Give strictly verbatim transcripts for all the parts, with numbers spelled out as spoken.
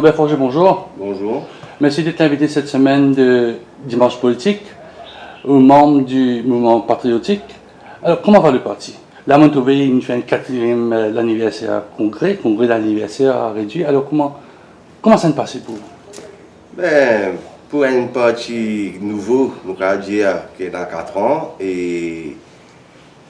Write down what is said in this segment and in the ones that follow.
Robert Forger, bonzour. Bonzour. Mersi d'être l'invité cette semaine de Dimanche Politique, ou membre du mouvement patriotique. Alors, comment va le parti ? Là, on trouve, il fait un quatrième, euh, l'anniversaire congrès, congrès d'anniversaire à Réduit. Alors, comment, comment ça s'est passé pour vous ? Be, pou enn parti nouvo, nou kapav dir ki ena kat an, e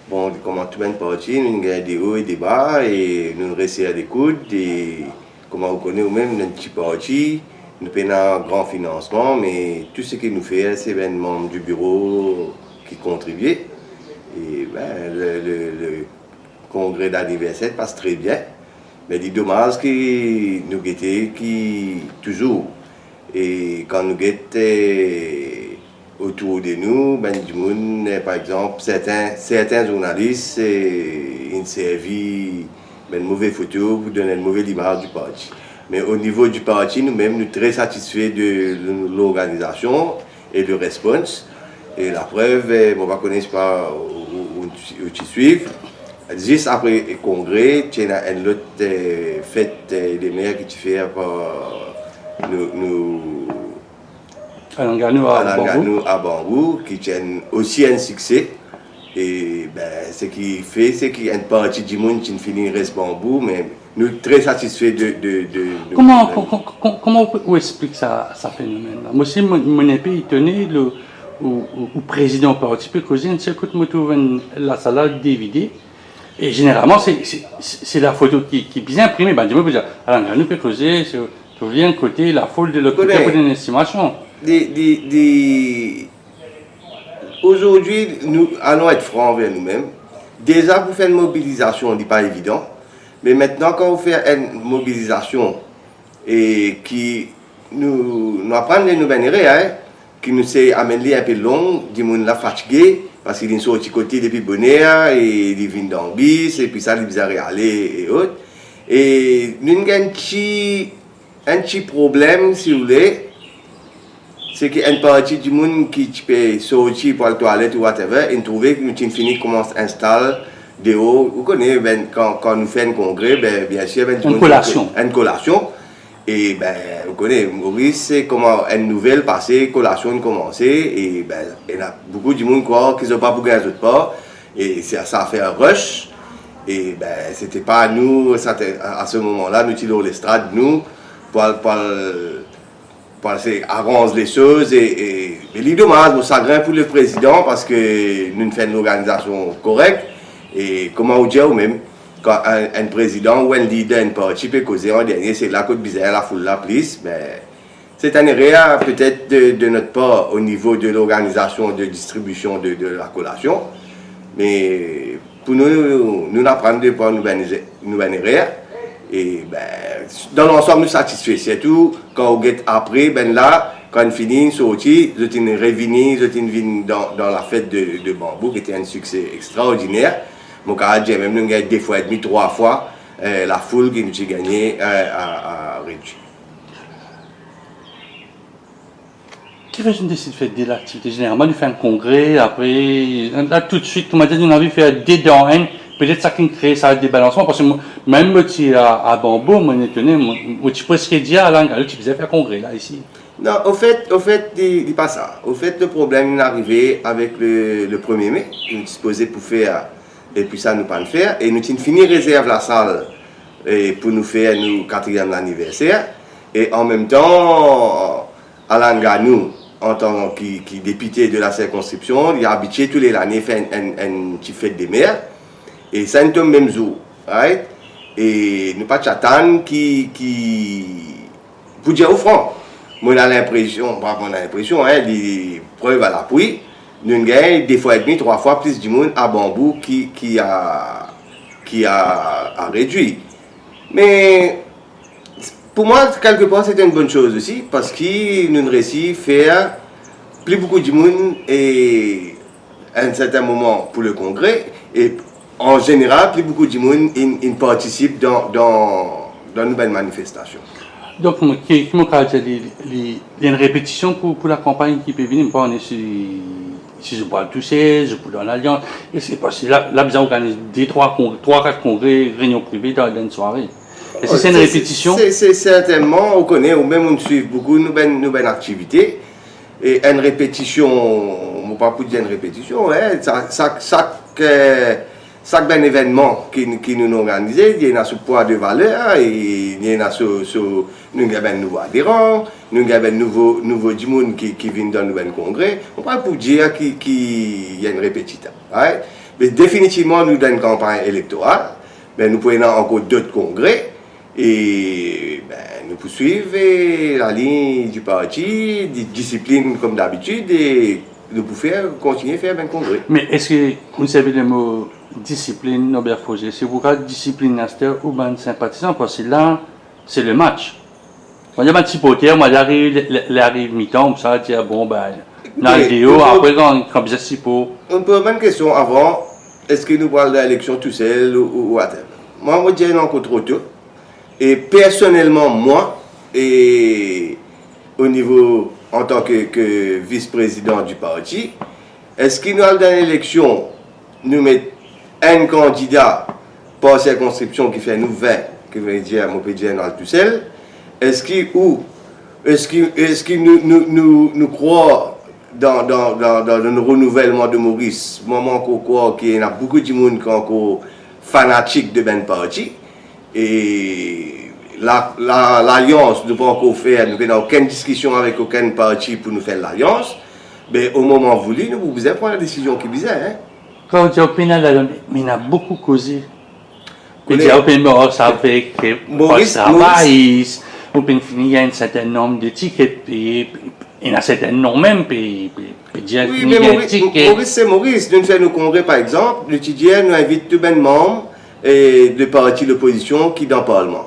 bon, kouma tou bann parti, nou gagn de o e de ba, e nou res ser lekoud, e kouma ou kone ou mem, nou enn ti parti, nou pena gran finansman, me tou seki nou fer, se bann manm di biro ki kontribie. E, be, le, le, le kongre d'aniverser pas tre bien, me li domaz ki nou gete ki touzour, e kan nou get, eh, otour de nou, bann dimoun, eh, par exanp, sertin, sertin zournalis, eh, inn servi bann move foto pou donn enn move limaz di parti. Me o nivo di parti, nou mem, nou tre satisfe de lorganizasion e de respons. E laprev, eh, mo pa kone si pa ou, ou, ou, ou ti swiv, zis apre kongre, ti ena enn lot, eh, fet, eh, de mer ki ti fer par nou, nou Alan Ganou a Alan Bambou. Ganou a Bambou, ki ti enn, osi enn sikse. E, be, seki fer, seki enn parti dimoun ti fini res Bambou, me nou tre satisfe de, de, de, de Kouma, ko-, ko-, ko-, kouma ou, ou explik sa, sa fenomenn la? Mo osi, mo, mo enn pe etone, le, ou, ou, ou prezidan parti pe koze, enn sel kout mo trouv enn lasal la devide. E zeneralman, se, se, se, se lafoto ki, ki bizin inprime. Bann dimoun pe dir, "Alan Ganou pe koze, se, trouv li enn kote, lafoul de lot kote pou donn estimasion." Li, li, li, azordi, nou, alon et fran anver nou mem. Deza, pou fer enn mobilizasion, li pa evidan. Me aster, kan ou fer enn mobilizasion e ki nou, nou aprann de nou bann erer, ki nou sey amenn li inpe long, dimoun la fatige, parski li sorti kote depi boner, e li vinn dan bis, epi sa, li bizin reale e ot. E nou gagn ti, enn ti problem, si ou le, seki enn parti dimoun ki ti pe sorti pou al twalet ou whatever, e nou trouve ki nou ti fini koumans instal deor. Ou kone, be, kan, kan nou fer enn kongre, be, biensir, be, enn dimoun kolasion. Enn kolasion. E, be, ou kone, Moris, se kouma enn nouvel pase, kolasion inn koumanse, e, be, ena boukou dimoun krwar ki zot pa pou gagn zot par, e sa, sa fer rush. E, be, se te pa nou, sa te, a, a se moman la, nou ti lor lestrad, nou, pou al, pou al pou al se aranz lesoz e, e, e li domaz, mo sagrin pou le prezidan, parski nou fer enn lorganizasion korek, e kouma ou dir ou mem, kan enn, enn prezidan ou enn lider enn parti pe koze an dernie, se la kot bizin lafoul la plis, be, se enn erer, petet, de, de not par, o nivo de lorganizasion de distribision de, de lakolasion, me pou nou, nou aprann de par nou bann, nou bann erer. E, be, dan lansam, nou satisfe. Sirtou kan ou get apre, be la, kan fini, sorti, zot inn revini, zot inn vinn dan, dan lafet de, de Bambou, ki ti enn sikse extraordiner. Mo kapav dir mem, nou gagn de fwa edmi, trwa fwa, eh, lafoul ki nou ti gagne, eh, a, a Redwi. Ki fer zot inn desid fer de laktivite? Zeneralman, nou fer enn kongre, apre, la, toutswit, kouma dir, nou anvi fer de dan enn, petet sa ki'nn kree sa debalansman, parski mo, mem mo ti a, a Bambou, mo etone, mo, mo ti preske dir Alan Ganou ti bizin fer kongre la, isi. Non, anfet, anfet, li, li pa sa. Anfet, le problem inn arive avek le, le premie me, nou ti sipoze pou fer, epi sa nou pa'nn fer, e nou ti fini rezerv lasal, e pou nou fer nou katriem laniverser, e anmemtan, Alan Ganou, antan ki, ki depite de la sirkonskripsion, li abitie tou le lane fer enn, enn, enn ti fet de mer, e sa inn tom mem zour, right? E nou pa ti atann ki, ki, pou dir ou fran, mo ena linpresion, pa mo ena linpresion, hein, li prev a lapwi, nou gagn de fwa edmi, trwa fwa plis dimoun a Bambou ki, ki a, ki a, a Redwi. Me pou mwa, kelkepar, se enn bonn soz osi, parski nou resi fer pli boukou dimoun e a enn sertin moman pou le kongre, e an zeneral, pli boukou dimoun inn, inn partisip dan, dan, dan nou bann manifestasion. Donk, mo, ki, ki mo kapav dir, li, li, li enn repetision pou, pou lakanpagn ki pe vini, mo pa kone si, si zot pou al tousel, zot pou dan lalians, e se parski la, la bizin organiz de, trwa kongre, trwa, kat kongre, reynion prive dan, dan enn sware. Eski se enn repetision? Se, se sertennman, ou kone, ou mem ou swiv boukou nou bann, nou bann aktivite. E enn repetision, mo pa pou dir enn repetision, en, sa, sa, sak, eh, sak bann evennman ki, ki nou, nou organize, li ena so pwa de valer, e li ena so, so, nou gagn bann nouvo aderan, nou gagn bann nouvo, nouvo dimoun ki, ki vinn dan nou bann kongre. Mo pa pou dir ki, ki enn repetision, right? Me definitivman, nou dan enn kanpagn elektoral, me nou pou ena ankor dot kongre, e, be, nou pou swiv, e, lalign di parti, di, disiplin kom dabitid, e nou pou fer, kontigne fer bann kongre. Me eski ou servi lemo disiplin, Norbert Froger, se pou gard disiplin aster ou bann sinpatizan, parski la, se le match. Kan bann siporter, mwa, li ariv, li, li, li ariv mitan, koumsa, dir, bon, be, nou al deor, apre, kan, kan bizin sipor. Mo pou reponn kestion avan, eski nou pou al dan eleksion tousel ou, ou, ou whatever. Mwa, mo dir, non, ankor tro to. E personelman, mwa, e o nivo, antan ke, ke vis-prezidan di parti, eski nou al dan eleksion, nou met enn kandida par sirkonskripsion ki fer nou vin, ki vedir, mo pe dir, nou al tousel? Eski ou, eski, eski nou, nou, nou, nou krwar dan, dan, dan, dan, dan le renouvelman de Moris? Mwa, mo ankor krwar ki ena boukou dimoun ki ankor fanatik de bann parti. E la, la, lalians, nou pa ankor fer, nou pena okenn diskision avek okenn parti pou nou fer lalians. Me o moman vouli, nou pou bizin pran ladesizion ki bizin, en. Kan ou dir ou pena lalians, me ena boukou koze. Ou dir ou pena, sa fer ke Moris, Moris, travay, ou pena fini gagn enn sertenn nonb de tiket, e ena sertenn non mem pe, pe, pe dir wi, fini me gagn Moris, tiket. Moris se Moris. Nou fer nou kongre, par exanp, nou ti dir nou invit tou bann manm, e, de parti lopozision ki dan parlman.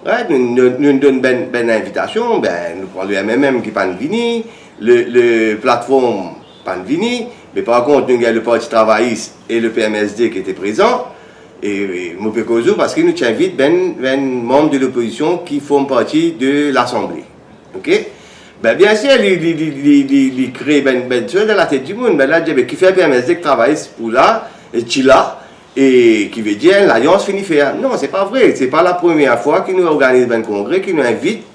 Right? Nou, nou, nou donn bann, bann invitasion, be, nou pran le M M M ki pa'nn vini, le, le Platform pa'nn vini, me par kont, nou gagn le Parti Travayis e le P M S D ki ete prezan, e, e mo pe koz ou parski nou ti invit bann, bann manm de lopozision ki form parti de Lasanble. Ok? Be, biensir, li, li, li, li, li, li kre bann, bann soz dan latet dimoun. Bann la dir, be, kifer P M S D ek Travayis pou la, e ti la, e ki vedir enn lalians fini fer. Non, se pa vre. Se pa lapremier fwa ki nou organiz bann kongre, ki nou invit.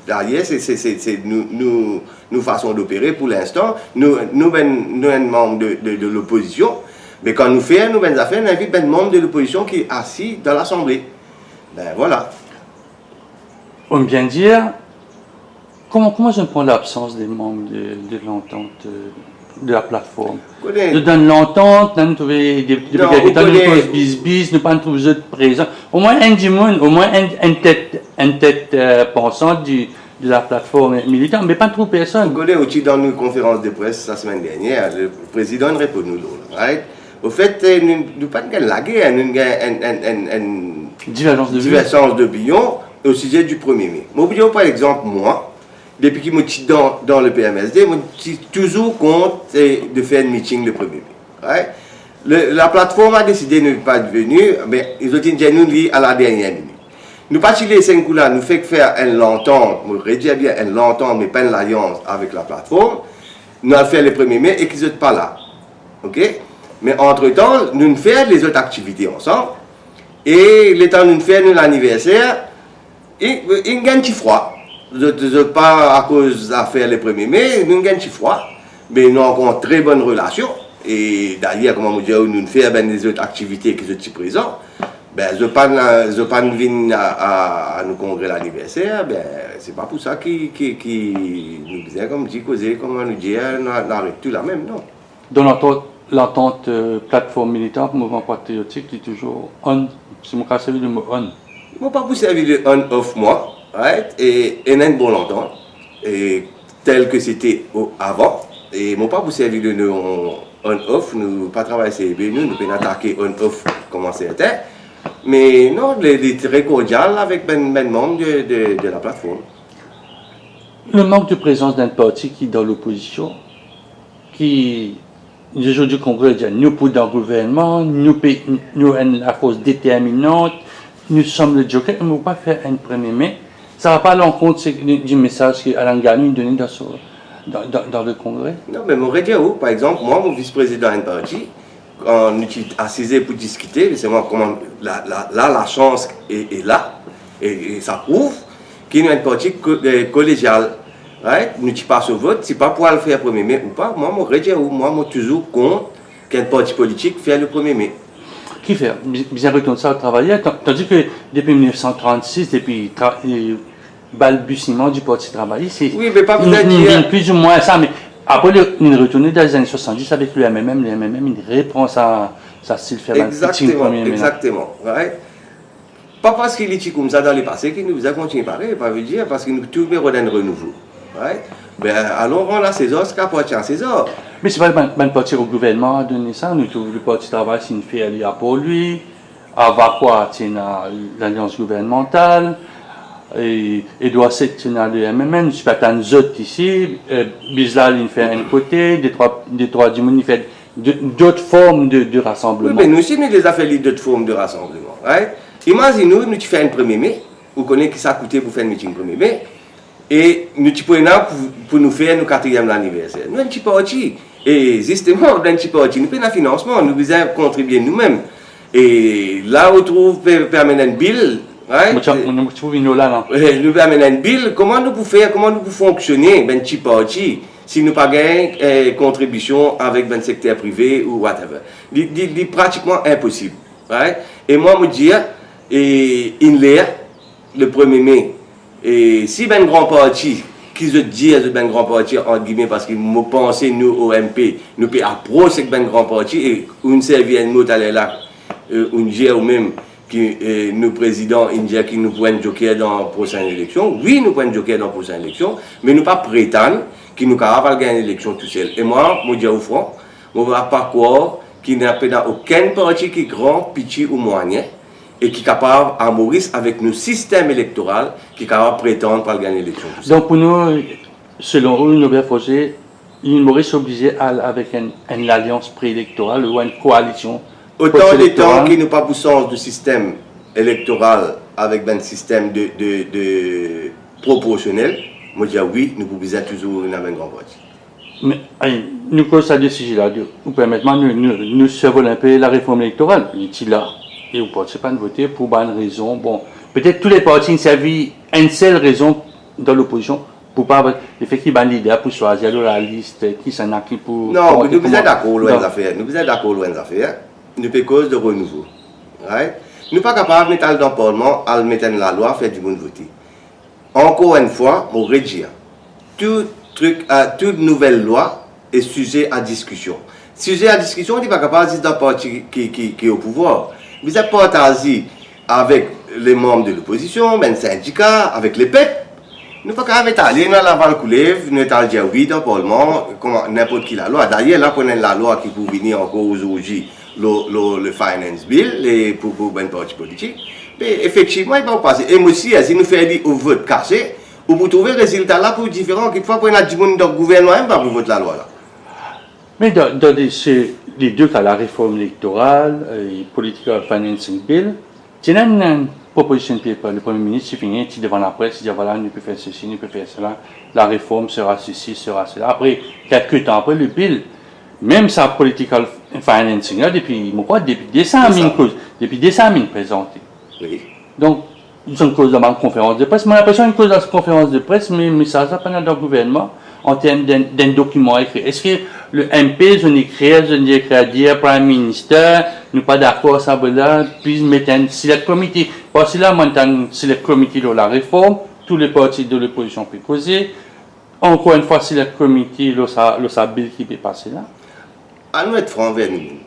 Dayer, se, se, se, se nou, nou, nou fason dopere pou linstan. Nou, nou, bann, nou enn manm de, de, de lopozision. Me kan nou fer nou bann zafer, nou invit bann manm de lopozision ki asiz dan Lasanble. Be, vwala. Ou bien dir, kouma, kouma zot pran labsans de manm de, de lantant, euh, de la Platform? Zot dan lantant, nou trouve de, de, non, de, ou koz bizbiz, nou pa trouv zot prezan. Omwin enn dimoun, omwin enn, enn tet, enn tet, euh, pansant di, de la Platform Militan, me pa trouv personn. Ou kone, ou ti dan nou konferans de pres lasemenn dernier, le prezidan reponn nou lor la, right? Anfet, eh, nou, nou pa gagn lager, nou gagn enn, enn, enn, enn diverzans de, diverzans dopinion o size di premie me. Mo pou dir, par exanp, mwa, depi ki mo ti dan, dan le P M S D, mo ti touzour kont, eh, de fer enn miting le premie me. Right? Le, la Platform a deside ne pa vini, me zot inn dir nou li a la dernie minit. Nou pa ti les enn kou la, nou fek fer enn lantant, mo redir bien enn lantant, me pa enn lalians avek la Platform. Nou al fer le premie me e ki zot pa la. Ok? Me antretan, nou fer lezot aktivite ansam. E letan nou fer nou laniverser, e, inn gagn ti fwa. Zot, zot pa akoz zafer le premie me, nou gagn ti fwa. Me nou ankor an tre bonn relasion. E dayer, kouma mo dir, nou fer bann lezot aktivite ki zot ti prezan. Be, zot pa'nn, zot pa'nn vinn a, a, a nou kongre laniverser, be, se pa pou sa ki, ki, ki nou bizin, kouma dir, koze, kouma nou dir, nou, nou aret tou la mem, non. Dan lantant, lantant, euh, Platform Militan pou Mouvman Patriotik, li touzour on, si mo kapav servi lemo on. Mo pa pou servi le on off mwa, right? E, e ena enn bon lantant, e tel ke sete o, avan, e mo pa pou servi le non on off, nou pa travay serye nou, nou pena atake on off kouma sertin. Me non, li, li tre kordial avek bann, bann manm de, de, de la Platform. Le mank de prezans dan enn parti ki dan lopozision, ki, zordi kongre dir, nou pou dan gouvernman, nou pe, nou enn lafors determinant, nous sommes le joker, nou pa fer enn premie me. Sa va pa a lankont se, di mesaz ki Alan Gano inn done dan so, dan, dan, dan le kongre? Non, me mo redir ou, par exanp, mwa, mo vis-prezidan enn parti, kan nou ti asize pou diskite, me se mwa kouma la, la, la, lasans e, e la, E, e sa prouv ki nou enn parti ko-, e, kolegial, right? Nou ti pas so vot, se pa pou al fer premie me ou pa. Mwa, mo redir ou, mwa, mo touzour kont ki enn parti politik fer le premie me. Kifer? Bi-, bizin retourn sa o travayer, tan-, tandi ke depi mil nef san trannsis, depi tra-, e, balbutiman di Parti Travayis, se Wi, me pa nou, bizin nou dir vinn plizimwin sa, me apre, le, nou retourn dan lezane swasanndiz avek le M M M, le M M M, li repran sa, sa stil fer bann footing Egzakteman, premie me la. Egzakteman, right? Pa parski li ti koumsa dan lepase ki nou bizin kontigne parey, pa vedir parski nou tou pe rod enn renouvo, right? Be, alon rann a Sezar seki apartien a Sezar. Me se pa bann, bann parti o gouvernman a done sa, nou trouv le Parti Travayis inn fer li apre li, Avakwa ti ena Lalians Gouvernmantal, e Edward Sept ti ena le M M M, nou ti pe atann zot isi, e, Bizla li fer enn kote, detrwa, detrwa dimoun li fer de, dot form de, de Wi, rasanbleman. Me nou osi, nou deza fer li dot form de rasanbleman, right? Imazinn ou, nou ti fer enn premie me, ou kone ki sa koute pou fer enn miting premie me, e nou ti pou ena pou, pou nou fer nou katriyem laniverser. Nou enn ti parti, e zisteman, nou enn ti parti, nou pena finansman, nou bizin kontribie noumem. E la, ou trouv pe, pe amenn enn bil, right? Mo ti, mo, mo ti pou vinn la, la. E, nou pe amenn enn bil, kouma nou pou fer, kouma nou pou fonksione, bann ti parti, si nou pa gagn, e, kontribision avek bann sekter prive ou whatever. Li, li, li pratikman inposib, right? E mwa, mo dir, e, inn ler, le premie me, e si bann gran parti, ki zot dir zot bann gran parti, ant gime, parski mo panse nou o M P, nou pe apros ek bann gran parti, e ou'nn servi enn mo taler la, e, ou'nn dir oumem ki, e, nou prezidan inn dir ki nou pou enn joker dan prosenn eleksion. Wi, nou pou enn joker dan prosenn eleksion, me nou pa pretann ki nou kapav al gagn eleksion tousel. E mwa, mo dir ou fran, mo pa, pa krwar ki ena pena okenn parti ki gran, piti ou mwayin, e ki kapav a Moris avek nou sistem elektoral, ki kapav pretann pou al gagn eleksion tousel. Donk pou nou, selon ou, Nobert Froger, Lil Moris oblize al avek enn, enn lalians pre-elektoral ou enn koalision pre-elektoral? Otan letan ki nou pa pou sanz nou sistem elektoral avek bann sistem de, de, de proporsionel, mo dir wi, nou pou bizin touzour ena bann gran parti. Me, ay, nou koz sa de size la, de, ou permet mwa, nou, nou, nou sirvol inpe lareform elektoral. Li ti la, e ou parti pa'nn vote pou bann rezon. Bon, petet tou le parti inn servi enn sel rezon dan lopozision pou pa, lefet ki bann lider pou swazir lor lalis, kisannla ki pou... Non, nou bizin dakor lor enn zafer, nou bizin dakor lor enn zafer, nou pe koz de renouvo, right? Nou pa kapav met al dan parlman, al met enn lalwa, fer dimoun vote. Ankor enn fwa, mo redir, tou trik, a, tou nouvel lwa e size a diskision. Size a diskision, li pa kapav zis dan parti ki, ki, ki o pouvwar. Bizin partaze avek le manm de lopozision, bann sindika, avek lepep. Nou pa kapav met ale, nou al aval koulev, nou al dir wi dan parlman, kouma ninport ki lalwa. Dayer, la pou ena enn lalwa ki pou vini ankor ozordi, lor, lor le finance bill, e pou, pou bann parti politik. Me efektivman, li pa pou pase. E mo sir, si nou fer li o vot kase, ou pou trouve rezilta la pou diferan. Kikfwa pou ena dimoun dan gouvernman mem pa pou vot lalwa la. Me dan, dan le, se, le de ka, lareform elektoral e political financing bill, ti ena enn, enn proposition paper, le Premie Minis ti vini, ti devan lapres, ti dir, vwala, nou pe fer sesi, nou pe fer sela, lareform sera sesi, sera sela. Apre, kelke tan apre, le bill, mem sa political financing la, depi, mo krwar, depi de sa, se sa, inn koz, depi de sa inn prezante. Wi. Donk, zot inn koz dan bann konferans de pres. Mo linpresion inn koz dan konferans de pres, me mesaz la pa'nn al dan gouvernman, an term d'enn, d'enn dokiman ekri. Eski le M P, zot inn ekrir, zot inn ekrir, Dear Prime Minister, nou pa dakor sa, bola, plis met enn select committee. Parski la, mo tann select committee lor lareform, tou le parti de lopozision pe koze. Ankor enn fwa, select committee lor sa, lor sa bill ki pe pase la. Anou et fran ver noumem.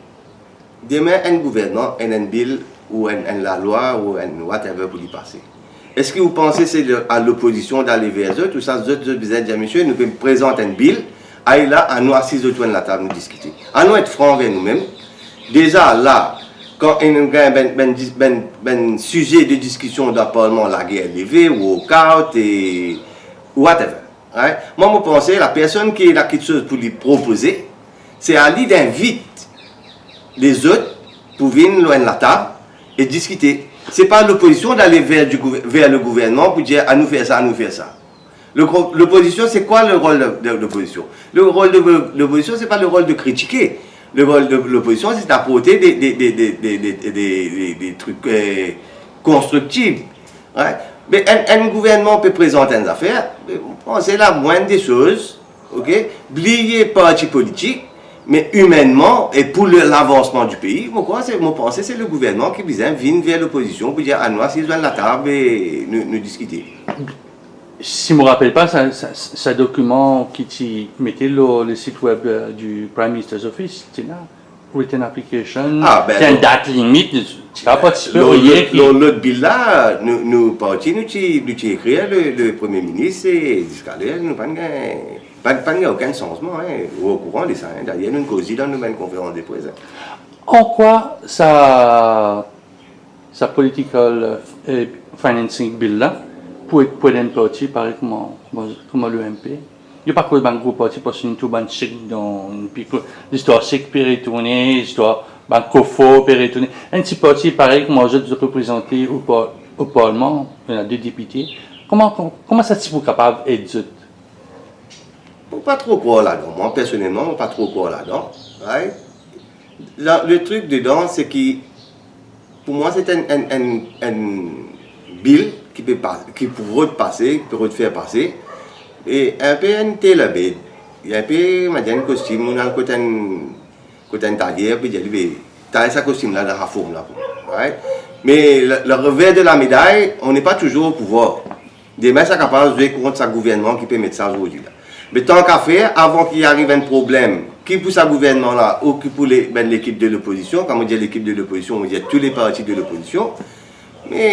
Demin, enn gouvernman, enn, enn bill, ou enn, enn lalwa, ou enn whatever pou li pase. Eski ou panse se le, a lopozision d'ale ver zot, ou sa zot, zot bizin dir, misie, nou pe prezant enn bill, ale la, anou asiz otour enn latab, nou diskite. Anou et fran ver noumem. Deza la, kan enn, enn, bann, bann dis-, bann, bann size de diskision dan parlman, lager leve, walkout, e whatever. Right? Mwa, mo panse, lapersonn ki ena kiksoz pou li propoze, se a li d'invit lezot pou vinn lor enn latab e diskite. Se pa lopozision d'ale ver di gouv-, ver le gouvernman pou dir, anou fer sa, anou fer sa. Le gro-, lopozision, se kwa le rol de, de lopozision? Le rol de lopozision, se pa le rol de kritike. Le rol de lopozision, se d'aporte de, de, de trik, euh, konstriktif. Right? Me enn, enn gouvernman pe prezant enn zafer, me mo panse la moindre des choses, ok? Bliye parti politik, me imennman e pou le, lavansman di pei, mo krwar se, mo panse se le gouvernman ki bizin vinn ver lopozision pou dir, "Anou asiz lor enn latab e nou, nou diskite." Si mo rapel pa, sa, sa, sa dokiman ki ti mete lor le sit web, euh, du Prime Minister's Office, ti ena written application, Ah, ben, ti ena lor dat limit, ti pa partisipe lor, oyen lor, ki lor lot bill la, nou, nou parti, nou ti, nou ti ekrir le, le Premie Minis e ziska ler, nou pa'nn gagn, pa, pa'nn gagn okenn sanzman, hein. Ou okouran de sa, hein. Dayer, nou'nn koze dan nou bann konferans de pres, hein. An kwa sa, sa political, euh, financing bill la pou ed, pou ed enn parti parey kouma, kouma, kouma le M P? Yo pa koz bann gro parti, parski nou trouv bann sek dan, pi ko-, listwar sek pe retourne, listwar bann kofor pe retourne. Enn ti parti parey kouma zot, zot reprezante o par-, o parlman, ena de depite. Kouma, kouma, kouma sa ti pou kapav ed zot? Mo pa tro krwar ladan. Mwa, personelman, mo pa tro krwar ladan. Right? La, le trik dedan, se ki, pou mwa, se enn, enn, enn, enn bill ki pe pa-, ki pou rod pase, ki pou rod fer pase. E enn pe enn tailor-made. Enn pe, mo dir, enn kostim, ou al kot enn, kot enn tayer, pe dir li, "Be, tay sa kostim la dan sa form la pou mwa." Right? Me le, le revers de la médaille, on n'est pas toujours au pouvoir. Demin, sa kapav zwe kont sa gouvernman ki pe met sa zordi la. Me tankafer, avan ki ariv enn problem, ki pou sa gouvernman la, ou ki pou le, bann lekip de lopozision, kan mo dir lekip de lopozision, mo dir tou le parti de lopozision, me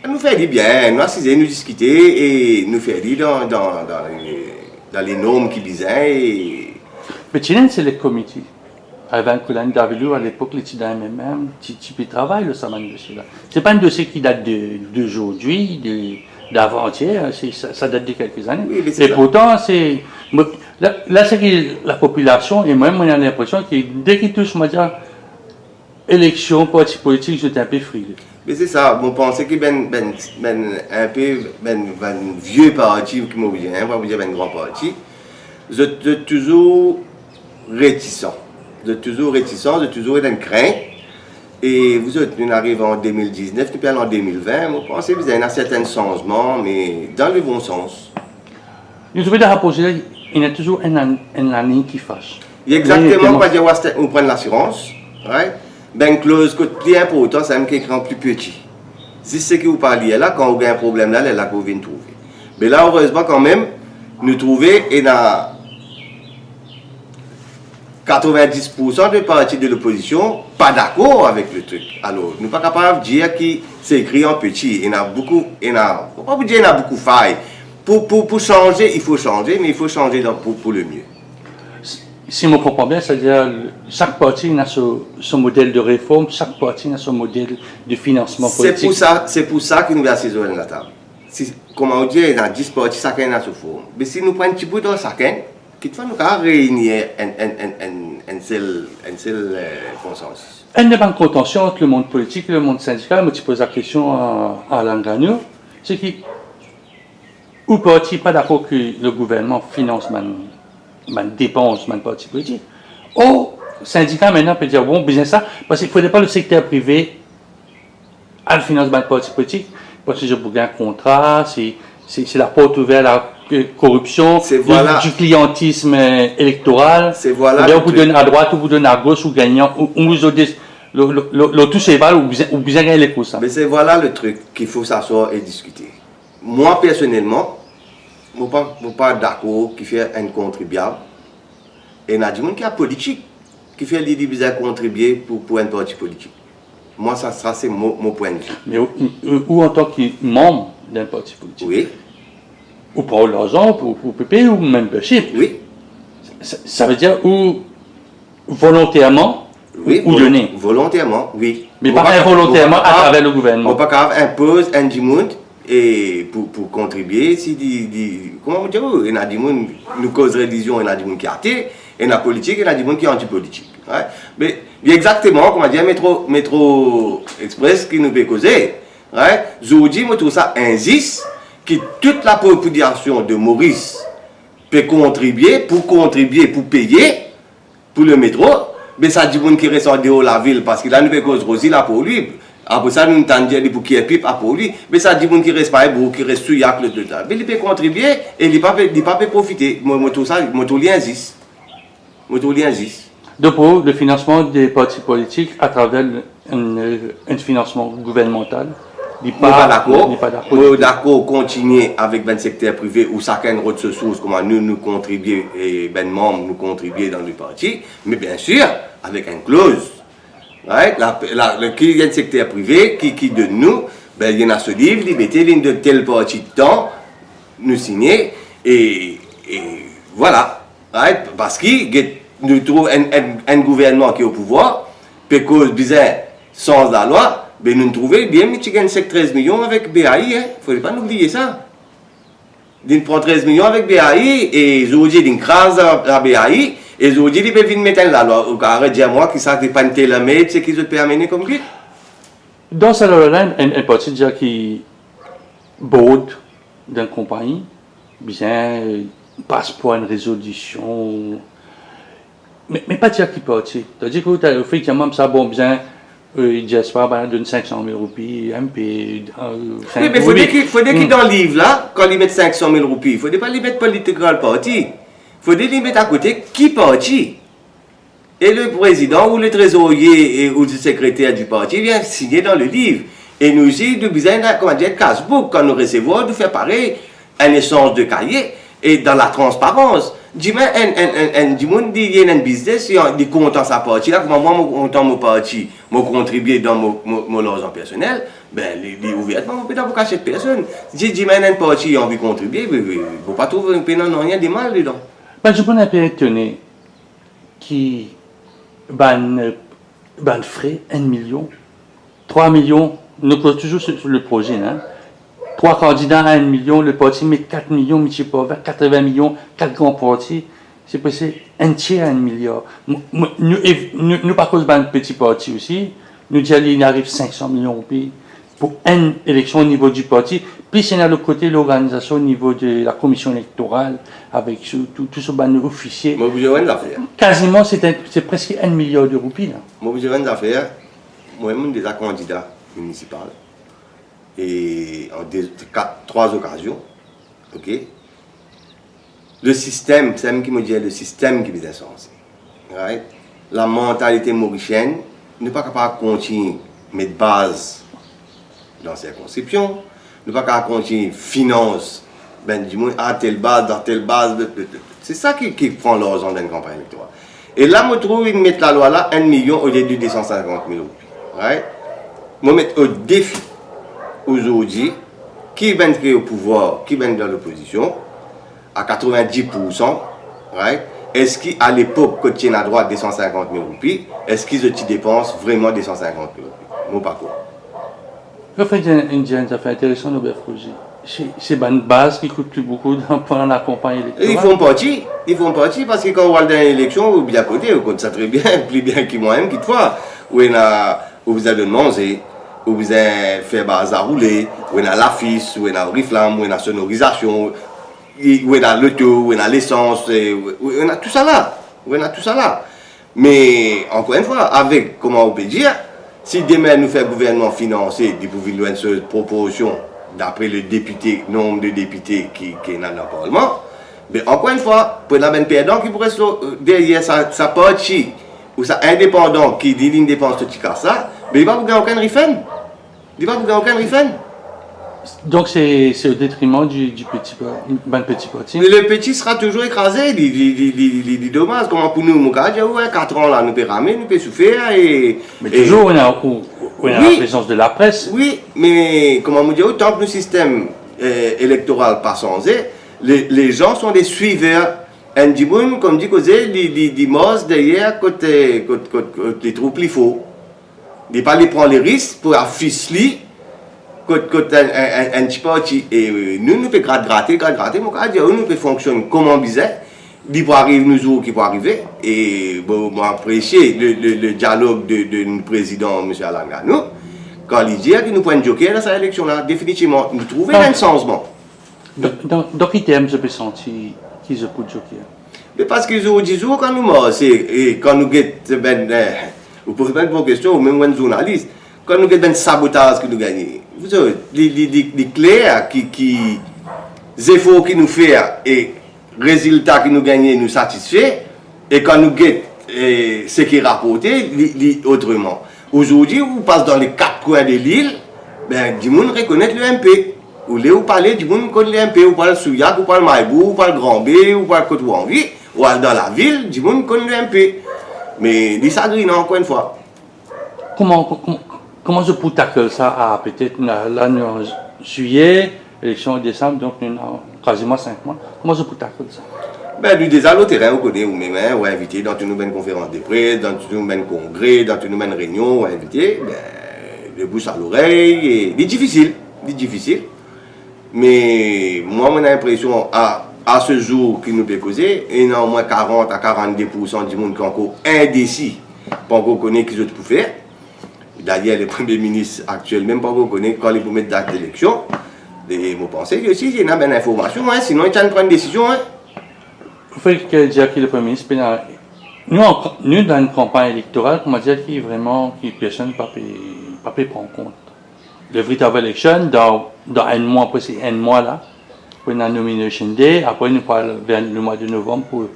nou fer li bien, nou asize, nou diskite e nou fer li dan, dan, dan le, dan le norm ki bizin e Me ti ena enn select committee. Ivan Koulani Davilou, alepok, li ti dan M M M, ti, ti pe travay lor sa bann dosie la. Se pa enn dosie ki dat de, de zordi, de, davantier, se, sa, sa dat de kelke zane. Wi, me se E sa. Pourtan, se, mo, la, la, se ki lapopilasion, e mwa, mo ena linpresion ki, de ki tous, mo dir, eleksion, parti politik, zot enn pe frilé. Me se sa, mo panse ki bann, bann, bann, enn pe, bann, bann vie parti ki mo bizin, pa bizin bann gran parti, zot, zot touzour retisan. Zot touzour retisan, zot touzour ena enn krint. E zot, nou ariv an de mil diznef, nou pe al an de mil vin, mo panse bizin ena sertin sanzman, me dan le bon sans. Nou trouve dan sa proze la, ena touzour enn, enn laliny ki fas. Exakteman, Wi, pa dir ou aste, ou pran lasirans, right? Bann kloz kot pli inportan, sa mem ki ekri an pli peti. Zis seki ou pa lir la, kan ou gagn problem la, lerla ki ou vinn trouve. Me la, erezman kanmem, nou trouve ena katrevin-dis poursan de parti de lopozision pa dakor avek le trik. Alor, nou pa kapav dir ki se ekri an peti, ena boukou, ena, pa pou dir ena boukou fay. Pou, pou, pou sanze, il faut changer, mais il faut changer dans, pour, pour le mieux. Si, si mo konpran bien, savedir sak parti ena so, so model de reform, sak parti ena so model de finansman politik. Se pou sa, se pou sa ki nou pe asize lor enn latab. Si, kouma ou dir, ena dis parti, sakenn ena so form. Me si nou pran enn ti bout dan sakenn, kitfwa nou kapav reini enn, enn, enn, enn, enn sel, enn sel, eh, konsansis. Enn de bann kontansion ant lemond politik e lemond sindikal, mo ti poz lakestion a, a Alan Gagnon, se ki ou parti pa dakor ki le gouvernman finans bann, bann depans bann parti politik. Or, sindika aster pe dir, bon, bizin sa, parski fode pa le sekter prive al finans bann parti politik, parski zot pou gagn kontra, se, se, se laport ouver a la, eh, koripsion, Se vwala. di kliantism, eh, elektoral. Se vwala Oubien le ou pou trik. donn adrwat, ou pou donn agos, ou gagnan, ou, ou zot de, lo, lo, lo, lo tou seval, ou bizin, ou bizin gagn lekours sa. Me se vwala le trik, ki fo s'asseoir e diskite. Mwa, personelman, mo pa, mo pa dakor ki fer enn kontribiab, ena dimoun ki apolitik, ki fer li, li bizin kontribie pou, pou enn parti politik. Mwa, sa, sa se mo, mo pwin de vi. Me ou, ou, ou antan ki manm dan enn parti politik, Wi. ou pran larzan pou, pou, pou peye ou membership. Wi. Sa, savedir ou volonterman Wi, ou volo-, done. volonterman, wi. Me Mo pa pa ka-, involonterman mo pa ka-, atraver le gouvernman. Mo pa kapav inpoz enn dimoun e pou, pou kontribie, si li, li, kouma mo dir, ena dimoun, nou koz relizion, ena dimoun ki ate, ena politik, ena dimoun ki antipolitik. Right? Me li exakteman, kouma dir, Metro, Metro Express ki nou pe koze, right? Zordi, mo trouv sa inzis ki tout lapopilasion de Moris pe kontribie, pou kontribie, pou peye, pou le metro, me sa dimoun ki res andeor lavil, parski la nou pe koz Rozi, Lapolis, Apre sa, nou tann dir li pou ki pip apre li. Me sa dimoun ki res, par exanp, ki res Souillac, lot, lot la, me li pe kontribie e li pa pe, li pa pe profite. Mo, mo trouv sa, mo trouv li inzis. Mo trouv li inzis. Donc, pour le financement des partis politiques à travers le, un, un financement gouvernemental, li pa, li pa dakor. Mo pa dakor ditou. Mo dakor kontinie avek bann sekter prive ou sakenn rod so sours, kouma nou, nou kontribie, e bann manm, nou kontribie dan le parti, me biensir, avek enn kloz. Right? La, la, le, ki enn sekter prive ki, ki donn nou, be, li ena so liv, li mete, li donn tel parti tan, nou signe, e, e vwala. Right? Parski, get, nou trouv enn, enn, enn gouvernman ki o pouvwar, pe koz bizin sanz lalwa, be nou trouve bien, li ti gagn sek trez milion avek B A I, hein. Fode pa nou bliye sa. Linn pran trez milion avek B A I, e zordi linn kraz la, la B A I, e zordi li pe vinn met enn lalwa. Ou kapav dir mwa ki sa, se pa enn tailor-made, seki zot pe amene kom kit? Dan sa lalwa la, enn, enn parti dir ki board dan konpagni bizin, eh, pas par enn rezolision. Me, me pa dir ki parti. Savedir ki ou ta, efektivman, sa bon bizin, eh, diaspora, bann donn sink san mil roupi, M P, eh, Wi, me fode ki, fode ki dan liv la, kan li met sink san mil roupi, fode pa li met political party. Fode li met akote ki parti. E le prezidan ou le trezorie e, ou le sekreter di parti vinn signe dan le liv. E nou osi, nou bizin, kouma dir, cash book, kan nou resevwar, nou fer parey, enn esanz de kaye, e dan latransparans. Dimin, enn, enn, enn, enn dimoun, li, li ena enn biznes, li, li kontan sa parti la, kouma mwa, mo kontan mo parti, mo kontribie dan mo, mo, mo larzan personel, be, li, li ouvertman, mo pena pou kasiet personn. Si dimin enn parti anvi kontribie, be, be, mo pa trouv pena nanye de mal dedan. Ben, mo pe enpe etone ki bann, bann fre, enn milion, trwa milion, nou koz touzour sir, sir le proze, hein. Trwa kandida a enn milion, le parti met kat milion, misie par vin, katrevin milion, kat gran parti, se preske enn tier a enn miliar. Mo, mo, nou, ev-, nou, nou pa koz bann peti parti osi, nou dir li, li ariv sink san milion roupi pou enn eleksion o nivo di parti, plis ena lot kote lorganizasion o nivo de la komision elektoral, avek sou, tou, tou so bann ofisie. Mo bizin dir enn zafer. Kaziman, se enn, se preske enn miliar de roupi la. Mo bizin dir enn zafer. Mwa, mo deza kandida minisipal. E an de, kat, trwa okazion. Ok? Le sistem, se mem ki mo dir, le sistem ki bizin sanze. Right? Lamantalite morisienn, nou pa kapav kontign met baz dan sirkonskripsion, nou pa kapav kontign finans bann dimoun, a, tel baz, dan tel baz, le, le, le, se sa ki, ki pran larzan dan enn kanpagn elektoral. E la, mo trouv inn met lalwa la enn milion olie de de san sinkant mil roupi. Right? Mo met o defi, ozordi, ki bann ki o pouvwar, ki bann dan lopozision, a katrevin-dis poursan, right? Eski a lepok, kot ti ena drwa de san sinkant mil roupi, eski zot ti depans vreman de san sinkant mil roupi? Mo pa krwar. Anfet, inn, inn dir enn zafer interesan, Norbert Frogier. Se, se bann baz ki kout pli boukou dan, pandan lakanpagn elektoral. Li form parti, li form parti, parski kan ou al dan enn eleksion, ou bien kote, ou konn sa tre bien, pli bien ki mwa mem, ki twa. Ou ena, ou bizin donn manze, ou bizin fer baz la roule, ou ena lafis, ou ena oriflam, ou ena sonorizasion, ou, ou ena loto, ou ena lesans, e, ou, ou ena tousala, ou ena tousala. Me, ankor enn fwa, avek, kouma ou pe dir, si demin nou fer gouvernman finanse, li pou vinn lor enn sort proporsion, dapre le depite, nonb de depite ki, ki ena dan parlman, be, ankor enn fwa, pou ena bann perdan ki pou res lor, deryer sa, sa parti, ou sa indepandan ki li, li depans so ti kas la, be, li pa pou gagn okenn refund. Li pa pou gagn okenn refund. Donc, c'est, c'est au détriment du, du petit pa-, bann peti parti. Le peti sera toujours écrasé, li, li, li domaz. Kouma pou nou, mo kapav dir, wi, katran la, nou pe rame, nou pe soufer, e, Me e touzour, ou ena, ou, ou ena Wi. Laprezans de lapres. Wi, me kouma mo dir, tank nou sistem, eh, elektoral pa sanze, les, les gens sont des suiveurs. Enn dimoun, kouma dir koze, li, li, li mars deryer kot, kot, kot, kot li trouv pli for. Li pa le pran le risk pou afis li kot, kot enn, enn, enn, enn ti parti. E, e, nou, nou pe grat, grate, grat, grate, mo kapav dir, nou pe fonksionn kouma bizin. Li pou ariv nou zour ki pou arive. E, bon, mo apresie le, le, le dialog de, de nou prezidan, misie Alan Gano, kan li dir ki nou pou enn joker dan sa eleksion la, definitivman, nou trouve Ah. Enn sanzman. Dan, dan, dan ki term zot pe santi ki zot pou joker? Me parski zour, dizour, kan nou marse, e kan nou get, ben, eh, ou poz mwa enn bon kestion, ou mem enn zournalis, Kan nou get bann sabotaz ki nou gagne, li, li, li, li kler ki, ki zefor ki nou fer e rezilta ki nou gagne, nou satisfe, e kan nou get, eh, seki raporte, li, li otreman. Ozordi, ou pas dan le kat kwin de lil, be, dimoun rekonet le M P. Ou le ou pale, dimoun konn le M P, ou pral Souillac, ou pral Maribourg, ou pral Grand Baie, ou pral kot ou anvi, ou al dan lavil, dimoun konn le M P. Me li sagrinan, ankor enn fwa. Kouma, kouma, kouma zot pou tackle sa, a, petet, la, la nou an zwiye, eleksion an desam, donk nou ena kaziman sink mwa. Kouma zot pou tackle sa? Be, nou deza lor terin, ou kone ou mem, hein, ou invite dan tou nou bann konferans de pres, dan tou nou bann kongre, dan tou nou bann reynion, ou invite, be, le bouche à l'oreille, e li difisil, li difisil. Me mwa, mo ena linpresion, a, a se zour ki nou pe koze, ena omwin karant a karannde poursan dimoun ki ankor indesi, pa ankor kone ki zot pou fer. Dayer, le Premie Minis aktiel mem pa ankor kone kan li pou met dat eleksion. E mo panse ki osi, li ena bann informasion, hein, sinon li ti inn pran desizion, hein. Ou fek dir ki le Premie Minis pena, nou, an, nou dan enn kanpagn elektoral, kouma dir, ki vreman, ki personn pa pe, pa pe pran kont. Le vritav eleksion, dan, dan enn mwa, preske enn mwa la, pou ena nomination day, apre nou pou al ver le mwa de novanm pou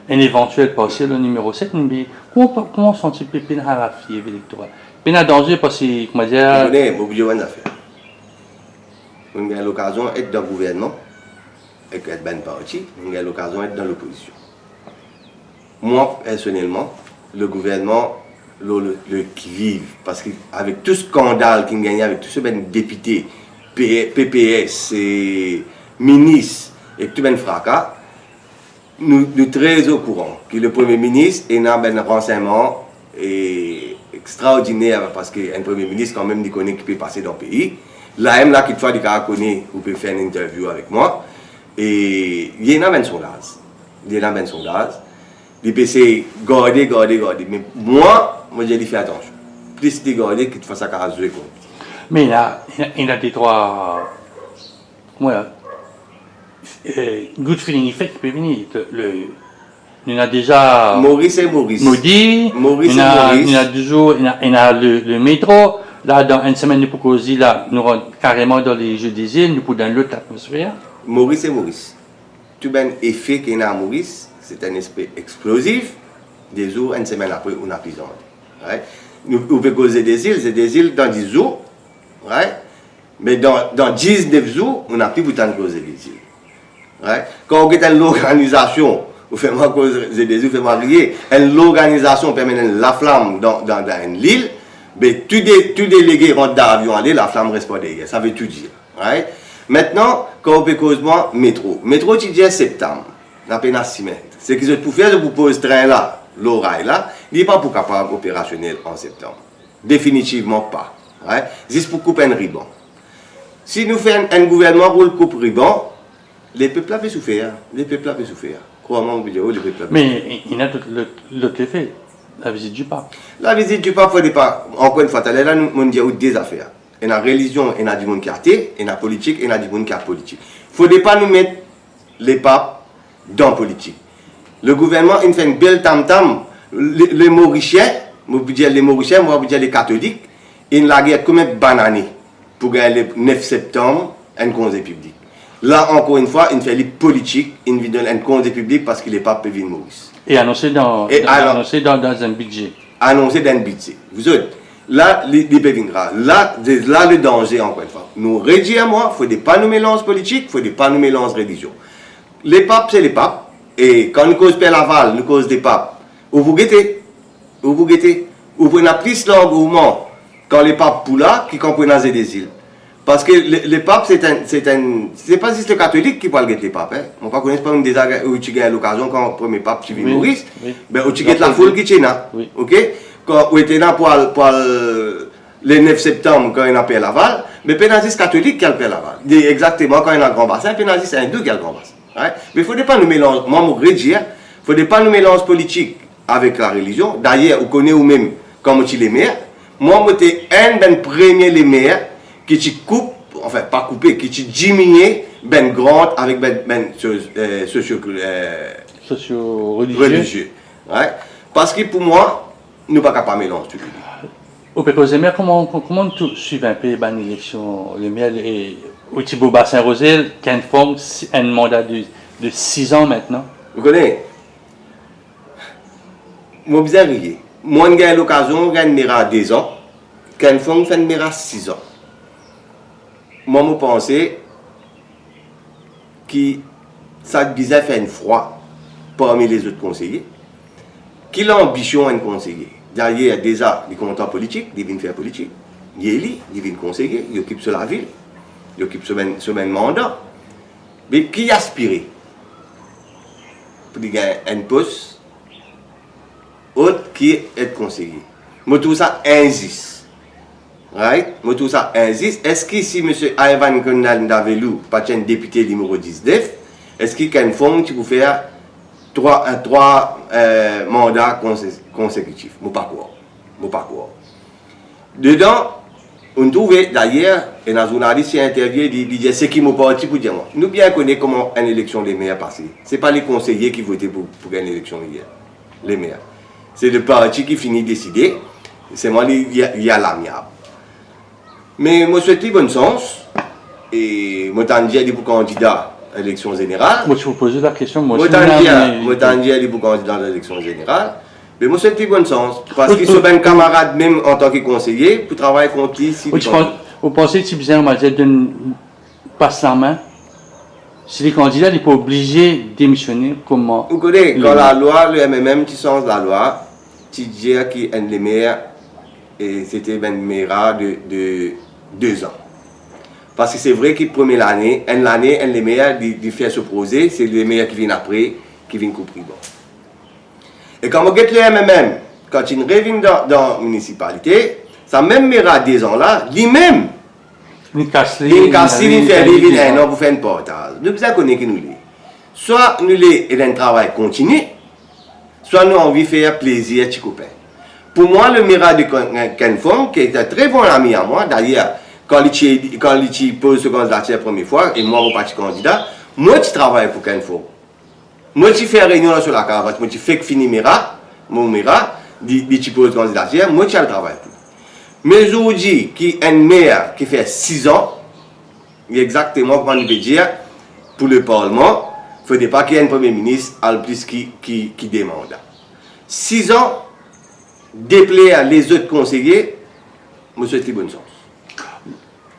enn evantiel parsiel o nimero set, nou, me kouma, kouma ou santi pe, pena lafiev elektoral? Pena danze, parski, kouma dir, Ou kone, mo oublie enn zafer. Mo gagn lokazion et dan gouvernman, ek, et bann parti, mo gagn lokazion et dan lopozision. Mwa, personelman, le gouvernman, le, le, le ki viv, parski avek tou skandal ki gagne avek tou se bann depite, P-, P P S, e minis, ek tou bann fraka, nou, nou tre okouran ki le Premie Minis ena bann ransegnman, e, extraordiner, parski enn Premie Minis, kanmem, li kone ki pe pase dan pei. La mem la, kitfwa, li kapav kone ou pe fer enn interview avek mwa. E li ena bann sondaz. Li ena bann sondaz. Li pe sey garde, garde, garde. Me mwa, mo dir li fer atansion. Plis li garde, kitfwa sa kapav zwe kont li. Me ena, ena, ena de trwa, kouma, eh, good feeling effect ki pe vini. Le, nou ena deza Moris e Moris. Modi, Moris nou ena, e Moris. Nou ena touzour, nou ena, nou ena le, le metro. La, dan enn semenn, nou pou koz la, nou rant kareman dan le Jeux des Îles, nou pou dan lot latmosfer. Moris e Moris. Tou bann efe ki ena Moris, se enn efe explozif. De zour, enn semenn apre, ou napa zanmi. Right? Nou, ou pe koz Zile, Zile dan dis zour, right? Me dan, dan diznef zour, ou napa pou tann koz Zile. Right? Kan ou get enn lorganizasion, ou fer mwa koze, ou fer mwa riye, enn lorganizasion pe amenn enn laflam dan, dan, dan enn lil, be tou de, tou delege rant dan avion ale, laflam res par deryer. Sa ve tou dir. Right? Aster, kan ou pe koz mwa metro. Metro ti dir septam, napa pena sime. Seki zot pou fer, zot pou poz trin la lor ray la, li pa pou kapav operasionel an septam. Definitivman pa. Right? Zis pou koup enn riban. Si nou fer enn, enn gouvernman pou koup riban, lepep la pe soufer, lepep la pe soufer. Krwar mwa, mo pe dir ou, lepep la pe soufer. Me ena lot, lot, lot lefe, lavizit di pap. Lavizit di pap, fode pa, ankor enn fwa, taler la, nou, mo'nn dir ou de zafer. Ena relizion, ena dimoun ki ate, ena politik, ena dimoun ki apolitik. Fode pa nou met lepap dan politik. Legouvernman inn fer enn bel tamtam, le, le Morisien, mo pou dir le Morisien, mo pou dir le katolik, inn lager kouma banane pou gagn le nef septam enn konze piblik. La, ankor enn fwa, inn fer li politik, inn vinn donn enn konze piblik parski lepap pe vinn Moris. E anonse dan, E dan, alor- anonse dan, dan enn bidze. Anonse dan enn bidze. Zot, la, li, li pe vinn grav. La, se la le danze, ankor enn fwa. Nou redir mwa, fode pa nou melanz politik, fode pa nou melanz relizion. Lepap, se lepap. E kan nou koz Per Laval, nou koz lepap, ou pou gete, ou pou gete, ou pou ena plis langourman kan lepap pou la ki kan pou ena Zile. Parski le, lepap, se enn, se enn, se pa zis le katolik ki pou al get lepap, hein. Mo pa kone si ou deza, ou ti gagn lokazion kan premie pap ti vinn Moris, be ou ti get lafoul ki ti ena. Oke? Kan ou ti ena pou al, pou al le nef septam, kan ena Per Laval, be pena zis katolik ki al Per Laval. De, exakteman, kan ena Gran Basin, pena zis indou ki al Gran Basin. Right? Me fode pa nou melanz, mwa mo redir, fode pa nou melanz politik avek larelizion. Dayer, ou kone ou mem, kan mo ti lemer, mwa mo ti enn bann premie lemer ki ti koup, anfin, pa koupe, ki ti diminie bann grant avek bann, bann so-, eh, sosio, eh, Sosio-relizie. Relizie. Right? Parski pou mwa, nou pa kapav melanz tou le de. Ou pe koz lemer, kouma, kouma ou swiv inpe bann eleksion lemer, e, ou ti Bourbasin Rosel, Ken Fong, si-, enn manda de, de siz an aster? Ou kone, mo bizin riye. Mwa, mo gagn lokazion gagn mera de zan, Ken Fong fer enn mera siz an. Mwa, mo panse ki sa bizin fer enn fwa parmi lezot konseye. Ki lanbision enn konseye? Dayer, deza, li kontan politik, li vinn fer politik. Li eli, li vinn konseye, li okip so lavil, li okip so bann, so bann manda. Me ki aspire pou li gagn enn pos ot ki et konseye? Mo trouv sa inzis. Right? Mo trouv sa inzis. Eski si misie Ivan Konan Davelou pa ti enn depite nimero diznef, eski Ken Fong ti pou fer trwa, eh, trwa, eh, manda konse-, konsekitif? Mo pa krwar. Mo pa krwar. Dedan, ou trouve, dayer, ena zournalis ti interviewe, li, li dir, "Seki mo parti pou dir mwa." Nou bien kone kouma enn eleksion lemer pase. Se pa lekonseye ki vote pou, pou gagn eleksion lemer. Se leparti ki fini deside, selman li, li, li al amiab. Me mo swet li bonn sans, e mo tann dir li pou kandida eleksion zeneral. Mo ti pou poze la kestion, mo osi, tann dir, me mo tann dir li pou kandida eleksion zeneral. Me mo swet li bonn sans, parski so bann kamarad, mem antan ki konseye, pou travay kont li, si... Ou ti pans, ou panse ti bizin, on va dir, donn pas lame? Si li kandida, li pou oblize demisione kouma... Ou kone, kan lalwa, le M M M ti sanz lalwa, ti dir ki enn lemer, e sete bann mera de, de de zan. Parski se vre ki premie lane, enn lane, enn lemer, li, li fer so proze, se lemer ki vinn apre, ki vinn koup riban. E kan mo get le M M M, kan ti revinn dan, dan minisipalite, sa mem mera de zan la, limem, li kas li, li kas li, li fer li vinn enn an pou fer enn partaz. Nou bizin kone ki nou le. Swa nou le ena enn travay kontinie, swa nou anvi fer plezir ti kopin. Pou mwa, le mera de Ken, Ken Fong, ki ete tre bon ami a mwa, dayer, kan li ti, kan li ti poz so kandidatir premie fwa, e mwa, mo pa ti kandida, mo ti travay pou Ken Fong. Mo ti fer reynion dan so lakaz, parski mo ti fek fini mera, mo mera, li, li ti poz kandidatir, mo ti al travay pou li. Me zour ou dir ki enn mer ki fer siz an, li exakteman kouma li pe dir, pou leparlman, fode pa ki enn premie minis al plis ki, ki, ki de manda. Siz an, depler lezot konseye, mo swet li bonn sans.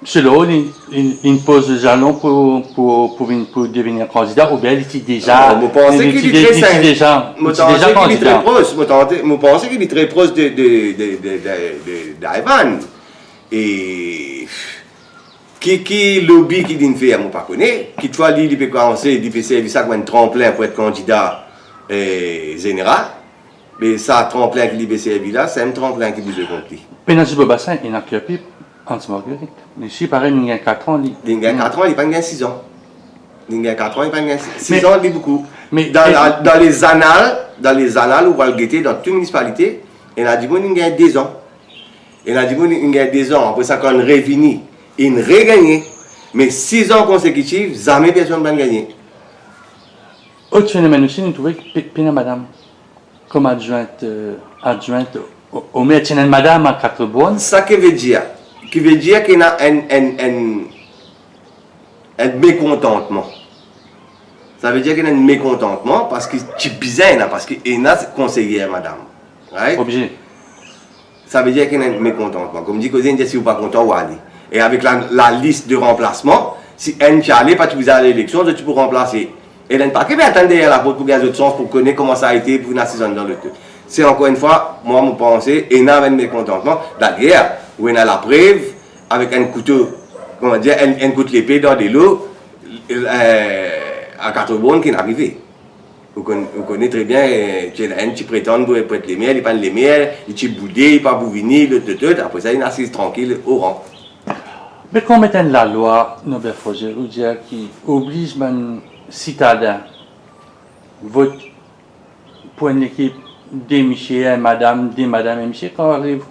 Selon ou, li, li, li poz zalon pou, pou, pou vinn, pou devinn kandida, oubien li ti deza... Non, mo panse li, li ki ti li de-, tre li ti sen-, deza, mo li ti panse deza ki li tre kandida. Pros, mo tante, mo panse ki li tre pros de, de, de, de, de, de, d'Ivan. E ki, ki lobi ki linn fer, mo pa kone. Kitfwa li, li pe komanse, li pe servi sa kouma enn tranplin pou et kandida, eh, zeneral. Me sa tranplin ki li pe servi la, se enn tranplin ki bizin kont li. Pena zis Bourbasin, ena Kirpip, Anse Marguerite. Li osi parey, li gagn katran, li. Li gagn katran, li pa gagn siz an. Li gagn katran, li pa gagn siz, siz an, li boukou. Me, dan la, dan lezanal, dan lezanal, ou al gete dan tou minisipalite, ena dimoun ki gagn de zan. Ena dimoun ki gagn de zan, apre sa, kan li revini, li regagne. Me siz an konsekitif, zame personn pa gagne. Lot fenomenn osi, nou trouve ki pe-, pena madam kom adjwint, eh, adjwint o, o mer, ti ena enn madam a Quatre Bornes. Sa ki ve dir, ki ve dir ki ena enn, enn, enn, enn mekontantman. Sa ve dir ki ena enn mekontantman, parski ti bizin ena, parski ena konseyer madam. Right? Oblize. Sa ve dir ki ena enn mekontantman. Kouma dir, koze, dir, si ou pa kontan, ou ale. E avek la, lalis de ranplasman, si enn ti ale, pa ti bizin al eleksion, zot ti pou ranplase. E ena enn pake pe atann deryer laport pou gagn zot sans, pou kone kouma sa ete, pou vinn asiz andan lot. Se ankor enn fwa, mwa, mo panse, ena enn mekontantman. Dayer, ou ena laprev, avek enn kouto, kouma dir, enn, enn kout lepe dan delo, eh, a Quatre Bornes ki inn arive. Ou konn-, ou kone tre bien, eh, ti ena enn ti pretann pou, pou et lemer, li pa enn lemer, li ti boude, li pa pou vini, lot, lot, lot, apre sa, li inn asiz trankil, oran. Me kan met enn lalwa, Norbert Froger, ou dir ki obliz bann sitadin vot pou enn lekip de misie, enn madam, de madam, enn misie, kan ariv,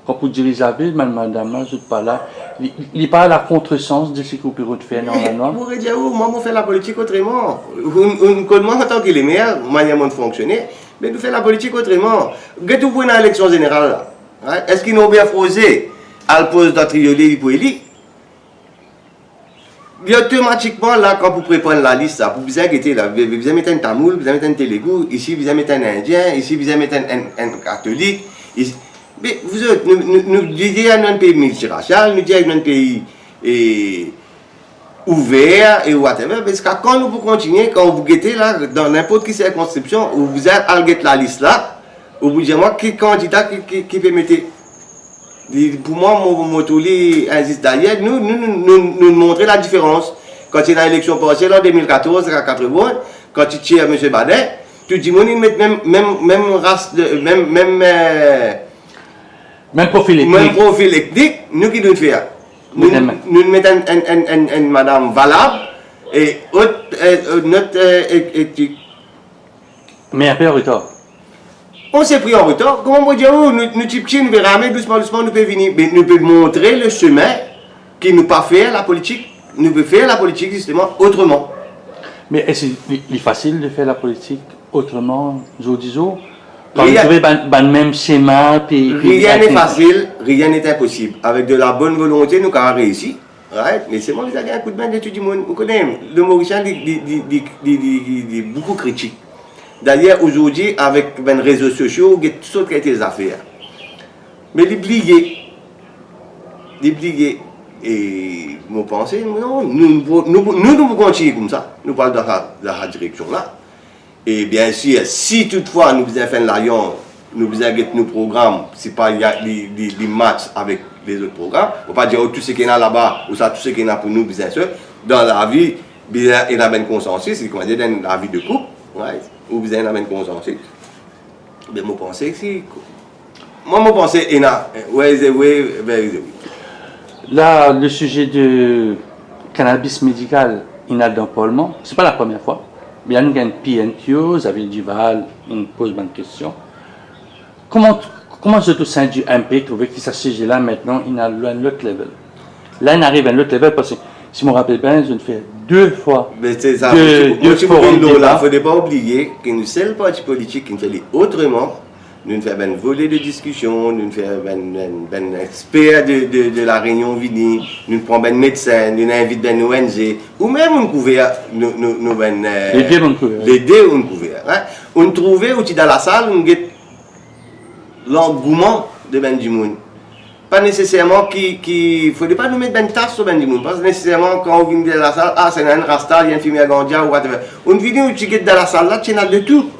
kan pou diriz lavil, bann madam la, zot pa la, li, li pa a kontresans de seki ou pe rod fer normalman. Mo redir ou, mwa, mo fer lapolitik otreman. Ou, ou konn mwa antan ki lemer, manier mo fonksioné, me nou fer lapolitik otreman. Get ou pou ena eleksion zeneral la. Hein? Eski Norbert Froze al poz dan Triolet li pou eli? Li otomatikman la, kan pou prepar lalis la, pou bizin gete la, bi-, bizin met enn Tamoul, bizin met enn Telegou, isi bizin met enn Indien, isi bizin met enn, enn, enn Katolik, isi, me, vous autres, nou, nou, nou dir nou enn pei miltirasial, nou dir nou enn pei, e, ouver e whatever, me ziska kan nou pou kontinie, kan ou pou gete la, dan ninport ki sirkonskripsion, ou bizin al get lalis la, ou pou dir mwa ki kandida ki, ki, ki pe mete. Li, pou mwa, mo, mo trouv li inzis. Dayer, nou, nou, nou, nou, nou montre ladiferans. Kan ti ena eleksion parsiel an de mil katorz, a Quatre-Bornes, kan ti tir Misie Baden, tou dimoun inn met mem, mem, mem ras de, mem, mem, eh, Mem profil mem etnik. Profil etnik, nou ki nou fer? Nou, Met enn mem. Nou met enn, enn, enn, enn, enn madam Valab e ot, eh, not, eh, et-, etnik. Me inpe an retar. On s'est pris en retard. Kouma mo dir ou, nou, nou ti piti, nou pe rame dousman, dousman, nou pe vini. Me nou pe montre le semin ki nou pa fer lapolitik. Nou pe fer lapolitik, zisteman, otreman. Me eski li, li fasil de fer lapolitik otreman, zour dizour? Kan nou trouve bann, bann mem semin, pe, pe, rien n'est facile, rien n'est impossible. Avec de la bonne volonté, nou kapav reisi. Right? Me selman bizin gagn koudmin de tou dimoun. Ou kone, le Morisien, li, li, li boukou kritik. Dayer, azordi, avek bann rezo sosio, ou get tou sort kalite zafer. Me li bliye. Li bliye. E mo panse, non, nou, nou, nou, nou, nou pou kontinie koumsa. Nou pou al dan sa, dan sa direksion la. E biensir, si toutfwa nou bizin fer enn lalyann, nou bizin get nou program, si pa li, li, li match avek lezot program, mo pa dir, oh, tou seki ena laba, ou sa, tou seki ena pou nou bizin sa, dan lavi, bizin ena bann konsansis, li kouma dir dan lavi de koup, right? Ou bizin ena bann konsansis. Be mo panse si, mwa, mo panse ena, where is the way, there is the will. La, le size de kanabis medikal, inn al dan parlman, se pa lapremier fwa. Me la, nou gagn P N Q, Xavier Duval, inn poz bann kestion. Kouma, kouma zot o sein du M P trouve ki sa size la, aster, inn al lor enn lot level? La, inn ariv enn lot level, parski, si mo rapel bien, zot inn fer de fwa, Me se sa, de, mo ti, de mo ti pou forum vinn lor la, deba. Fode pa oubliye ki nou sel parti politik ki fer li otreman. Nou fer bann vole de diskision, nou fer bann, bann, bann exper de, de, de La Réunion vini, nou pran bann medsin, nou invit bann O N G, ou mem nou kouver, nou, nou, nou bann, eh, Lede nou kouver. Lede nou kouver, hein. Nou trouve, ou ti dan lasal, nou get langouman de bann dimoun. Pa neseserman ki, ki, fode pa nou met bann tas lor bann dimoun. Pa neseserman kan ou vinn dan lasal, ah, sa enn rasta, li enn fimer ganza ou whatever. Ou vini, ou ti get dan lasal la, ti ena de tou.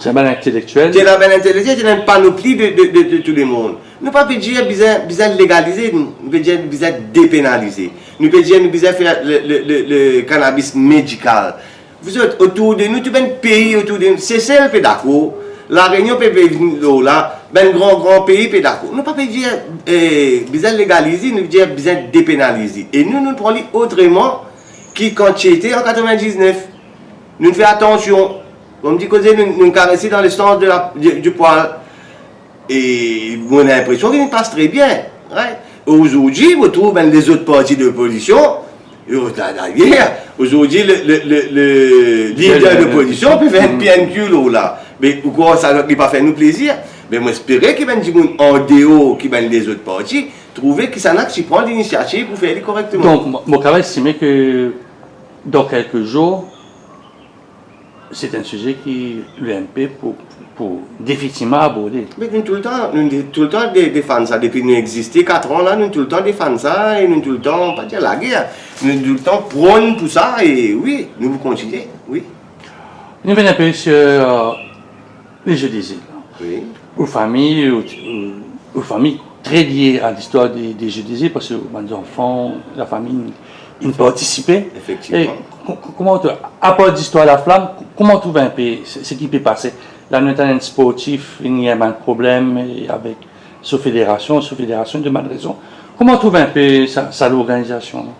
Ti ena bann intelektiel. Ti ena bann intelektiel, ti ena enn panopli de, de, de, de tou le mond. Nou pa pe dir bizin, bizin legalize, nou, nou pe dir bizin depenalize. Nou pe dir nou bizin fer le, le, le, le kanabis medikal. Vous autres, otour de nou, tou bann pei otour de nou, Sesel pe dakor, La Réunion pe, pe vinn lor la, bann gran, gran pei pe dakor. Nou pa pe dir, eh, bizin legalize, nou dir bizin depenalize. E nou, nou pran li otreman ki kan ti ete an katrevin-diznef. Nou fer atansion. Kouma dir koze, nou, nou karese dan le sans de la, du, du poil. E mo ena linpresion ki inn pas tre bien, right? Azordi, mo trouv bann lezot parti de lopozision, e, da-, dayer, azordi, le, le, le, le lider de lopozision pe fer enn P N Q lor la. Me ou krwar sa li pa fer nou plezir? Me mo espere ki bann dimoun andeor ki bann lezot parti trouve ki sa ena ki pran linisiativ pou fer li korekteman. Donk, mo, mo kapav estime ki dan kelke zour, se enn size ki le M P pou, pou definitivman aborde. Me nou toultan, nou toultan de-, defann sa depi nou existe, kat an la, nou toultan defann sa e nou toultan, pa dir lager, nou toultan pronn pou sa e wi, nou pou kontinie, wi. Nou vinn enpe sir, euh, le Jeu des Îles. Wi. Ou fami, ou, ou, ou fami tre lie a listwar de, de Jeu des Îles, parski bann zanfan, lafami, inn partisipe. Efektivman. E ko-, ko-, kouma ou trouv, apar listwar laflam, ko-, kouma ou trouv enpe se, seki pe pase? La, nou tann enn sportif, inn gagn bann problem, e avek so federasion, so federasion, de bann rezon. Kouma ou trouv enpe sa, sa lorganizasion la?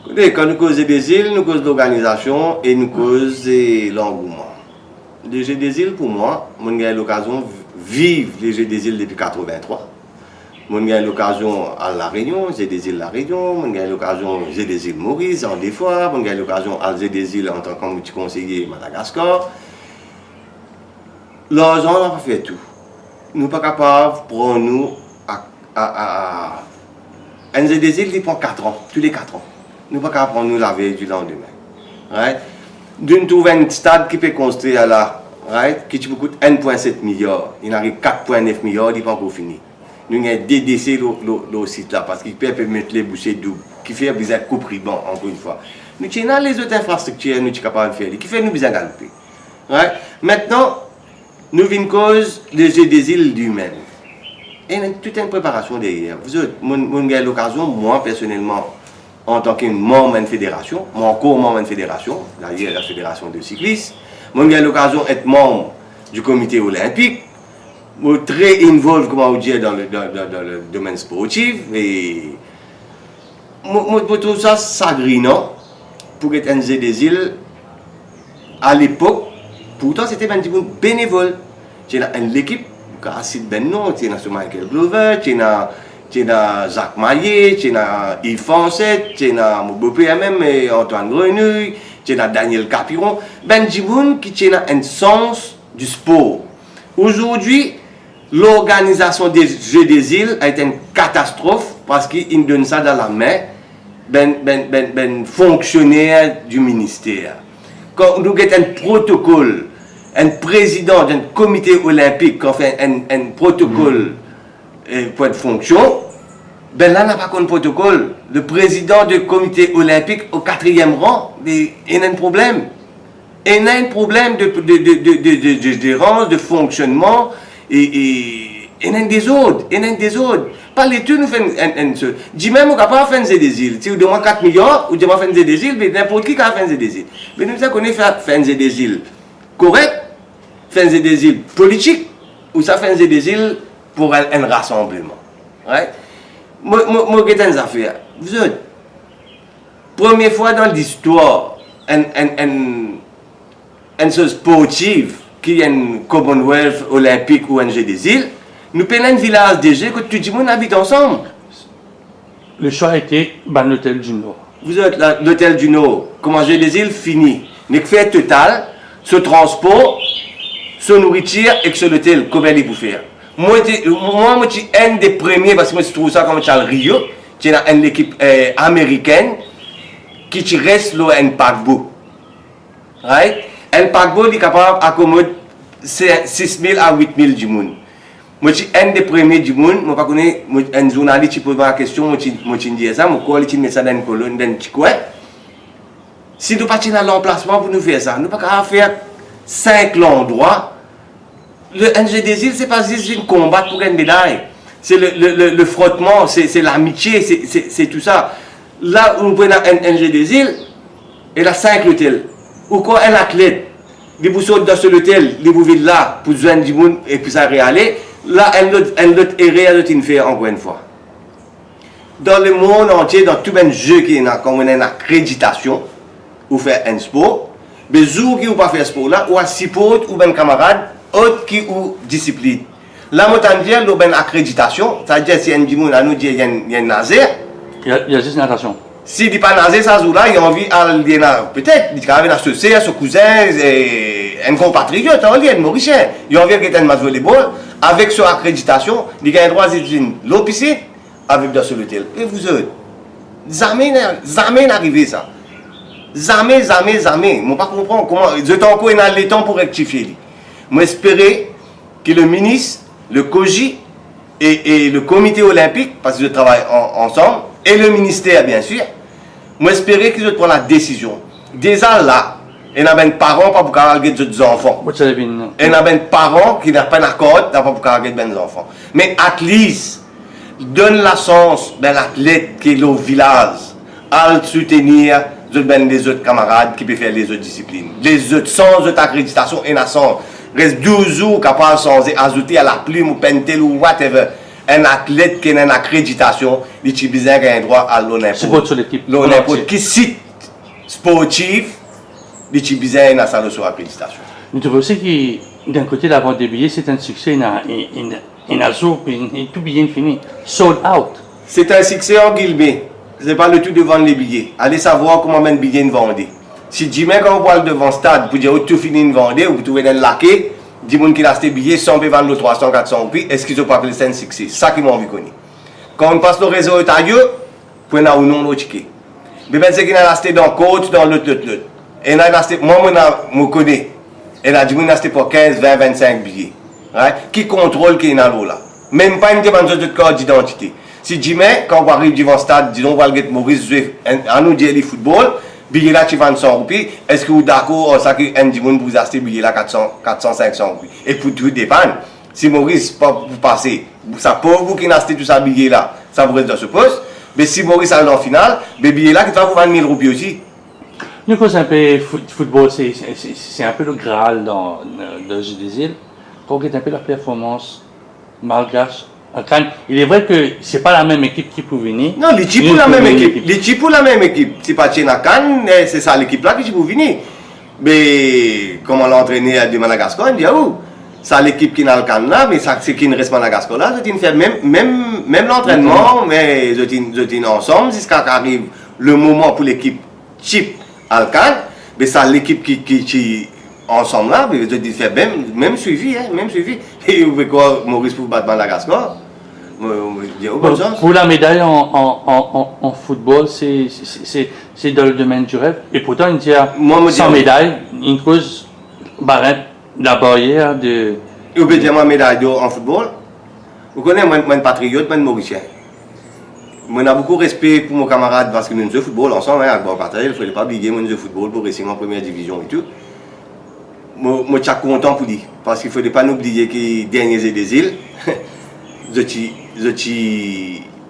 Koute, kan nou koz Jeu des Îles, nou koz lorganizasion e nou koz, eh, langouman. Le Jeu des Îles, pou mwa, mo'nn gagn lokazion viv le Jeu des Îles depi katrevin-trwa. Mo'nn gagn lokazion al La Réunion, Jeu des Îles La Réunion, mo'nn gagn lokazion Jeu des Îles Maurice, an de fwa, mo'nn gagn lokazion al Jeu des Îles antan ki ti konseye Madagaskar. Larzan pa fer tou. Nou pa kapav pran nou a, a, a, a, N Z Dezil, li pran kat an, toule kat an. Nou pa kapav pran nou lavey di landime. Right? Nou trouv enn stad ki pe konstrir la, right? Ki ti pou kout enn pwin set miliar, li ariv kat pwin nef miliar, li pa ankor fini. Nou gagn de dese lor, lor, lor sit la, parski pe, pe met lebouche doub, kifer bizin koup riban, ankor enn fwa. Nou ti ena lezot infrastriktir, nou ti kapav fer li, kifer nou bizin galoupe. Right? Mintnan, nou vinn koz Leze Dezil limem. Ena tou enn preparasion deryer. Zot, mo, mo gagn lokazion, mwa, personelman, antan ki manm enn federasion, mo ankor manm enn federasion, dayer la Fédération de Cyclisme, mo gagn lokazion et manm di Komite Olinpik, mo tre involve, kouma ou dir, dan le, dan, dan, dan le domenn sportif, e mo, mo, mo trouv sa sagrinan pou get N Z Dezil, a lepok, pourtan se ti bann dimoun benevol. Ti ena enn lekip, mo kapav sit bann non, ti ena so Michael Glover, ti ena, ti ena Jacques Maillet, ti ena Yves Fancet, ti ena mo boper mem, eh, Antoine Grenouille, ti ena Daniel Capiron, bann dimoun ki ti ena enn sans di spor. Azordi, lorganizasion de Jeux des Îles a été enn katastrof, parski inn donn sa dan lame bann, bann, bann, bann fonksioner di minister. Kan nou get enn protokol, enn prezidan di enn Komite Olinpik, ki fer enn, enn protokol, eh, pou enn fonksion, be la, napa konn protokol. Le président de Comité Olympique au quatrième rang, be, ena enn problem. Ena enn problem de, de, de zerans, de fonksionnman, e, e ena enn dezord, ena enn dezord. Pa letan nou fer enn, enn, enn, se, dime mo kapav fer enn Jeux des Îles. Si ou donn mwa kat miliar, ou dir mwa fer enn Jeux des Îles, be ninport ki kapav fer enn Jeux des Îles. Me nou bizin kone fer, fer enn Jeux des Îles korek, fer enn Jeux des Îles politik, ouswa fer enn Jeux des Îles pou enn, enn rasanbleman. Right? Mo, mo, mo get enn zafer. Zot, premie fwa dan listwar, enn, enn, enn, enn soz sportif, ki enn Commonwealth, Olinpik ou enn Jeux des Îles, nou pena enn vilaz de ze kot tou dimoun abit ansam. Le choix a été bann L'Hôtel du Nord. Zot, la, L'Hôtel du Nord, kouma Jeux des Îles fini, nek fer total, so transpor, so nouritir ek so lotel, komie li pou fer? Mwa, ti, mwa, mo ti enn de premie, parski mo ti trouv sa kan mo ti al Rio, ti ena enn lekip, eh, amerikenn ki ti res lor enn pakbo. Right? Enn pakbo, li kapav akomod se, sis mil a wit mil dimoun. Mo ti enn de premie dimoun, mo pa kone, mo, enn zournalis ti poz mwa kestion, mo ti, mo ti dir sa, mo krwar li ti met sa dan enn kolonn, dan enn ti kwin. Si nou pa ti ena lanplasman pou nou fer sa, nou pa kapav fer sink landrwa. Le, enn Jeux des Îles, se pa zis vinn konbat pou gagn meday. Se le, le, le, le frotman, se, se lamitie, se, se, se tou sa. La, ou pran enn, enn Jeux des Îles, ena sink lotel. Ou krwar enn atlet, li pou sot dan so lotel, li pou vinn la, pou zwenn dimoun, epi sa reale. La, enn lot, enn lot erer zot inn fer ankor enn fwa. Dan lemond antie, dan tou bann ze ki ena, kan ou ena enn akreditasion, ou fer enn spor, be zour ki ou pa fer spor la, ou al siport ou bann kamarad ot ki ou disiplin. La, mo tann dir lor bann akreditasion, savedir si enn dimoun, anou dir, li enn, li enn nazer. Li a, li a zis natasion. Si li pa naze sa zour la, li anvi al, li ena, petet, li kapav ena so ser, so kouzin, eh, enn konpatriot, an li, enn Morisien. Li anvi al get enn match volebol, avek so akreditasion, li gagn drwa zis vinn lor pisin, avek dan so lotel. E zot, zame, zame inn arive sa. Zame, zame, zame. Mo pa konpran kouma, zot ankor ena letan pou rektifie li. Mo espere ki le minis, le COJI e, e le Komite Olinpik, parski zot travay an, ansam, e le minister, biensir, mo espere ki zot pran ladesizion. Deza la, ena bann paran pa pou kapav al get zot zanfan. Ena bann paran ki napa enn akord, napa pou kapav get bann zanfan. Me at least, donn lasans bann atlet ki lor vilaz al soutenir zot bann lezot kamarad ki pe fer lezot disiplin. Lezot, san zot akreditasion, ena sans. Res douz zour, kapav sanze, azoute a laplim ou pentel ou whatever. Enn atlet ki ena enn akreditasion, li ti bizin gagn drwa al lor ninport, lor ninport ki sit sportif, li ti bizin ena sa lor so akreditasion. Nou trouv osi ki, dan kote lavant de biye, se enn sikse, ena, ena, ena zour, ena tou biye fini, sold out. Se enn sikse an gilme. Se pa le tou de vann le biye. Ale savwar kouma bann biye inn vande. Si dime kan ou pou al devan stad, pou dir ou tou fini inn vande, ou pou trouve enn lake, Dimoun ki aste biye, san pe vann lor trwa san, kat san roupi, eski zot pou apel sa enn sikse? Sa ki mo anvi kone. Kan ou pas lor rezo, etadio, pou ena ou non lor tike. Me bann seki inn al aste dan Courts, dan lot, lot, lot. Ena inn aste, mwa, mo ena, mo kone. Ena dimoun inn aste pou kinz, vin, vinn-sink biye. Right? Ki kontrol ki ena lor la? Mem pa inn demann zot, zot kart didantite. Si dime, kan ou ariv devan stad, dizon, ou al get Moris zwe, enn, anou dir li foutbol, biye la ti vann san roupi, eski ou dakor ar sa ki enn dimoun pou aste biye la kat san, kat san, sink san roupi? E pou tou depann, si Moris pa pou pase, sa pov boug ki inn aste tou sa biye la, sa pou res dan so pos. Me si Moris al dan final, be biye la ki ti pou vann mil roupi osi. Nou koz inpe foot-, football, c'est, c'est, c'est, c'est un peu le Graal dans, dans le jeu des îles. Kan ou get inpe laperformans malgash an CAN, il est vrai que c'est pas la même équipe qui pou vini. Non, li ti pou lamem ekip. Li ti pou lamem ekip. Si pa ti ena CAN, eh, se sa lekip la ki ti pou vini. Me kouma lantrener de Madagaskar, li dir, "Ou, sa lekip ki ena al CAN la, me sa seki inn res Madagaskar la, zot inn fer mem, mem, mem lantrennman, me zot inn, zot inn ansam ziska ki ariv le moman pou lekip tip al CAN, me sa lekip ki, ki ti ansam la, me zot inn fer mem, mem swivi, hein, mem swivi." E ou pe krwar Moris pou bat Madagaskar? Mo, mo dir, oh, bonn sans. Pour la médaille en, en, en, en, en football, c'est, c'est, c'est, c'est dans le domaine du rêve. Et pourtant, il y a cent médailles, inn koz barem, labaryer de... Ou pe dir mwa meday dor an foutbol? Ou kone, mwa, mwa enn patriot, mwa enn Morisien. Mo ena boukou respe pou mo kamarad, parski nou zwe foutbol ansam, hein, avek Bob Patel, fode pa bliye, mo zwe foutbol pou Racing an premie divizion e tou. Mo, mo ti a kontan pou li, parski fode pa nou bliye ki dernie Jeux des Îles, zot ti, zot ti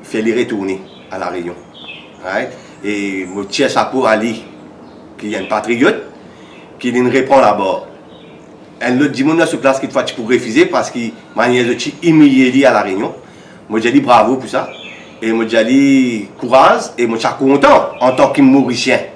fer li retourne a La Réunion. Right? E mo tir sapo a li, ki enn patriot, ki linn repran labar. Enn lot dimoun dan so plas, kikfwa, ti pou refize, parski manier zot ti imilie li a La Réunion. Mo dir li bravo pou sa. E mo dir li kouraz, e mo ti a kontan, antan ki Morisien,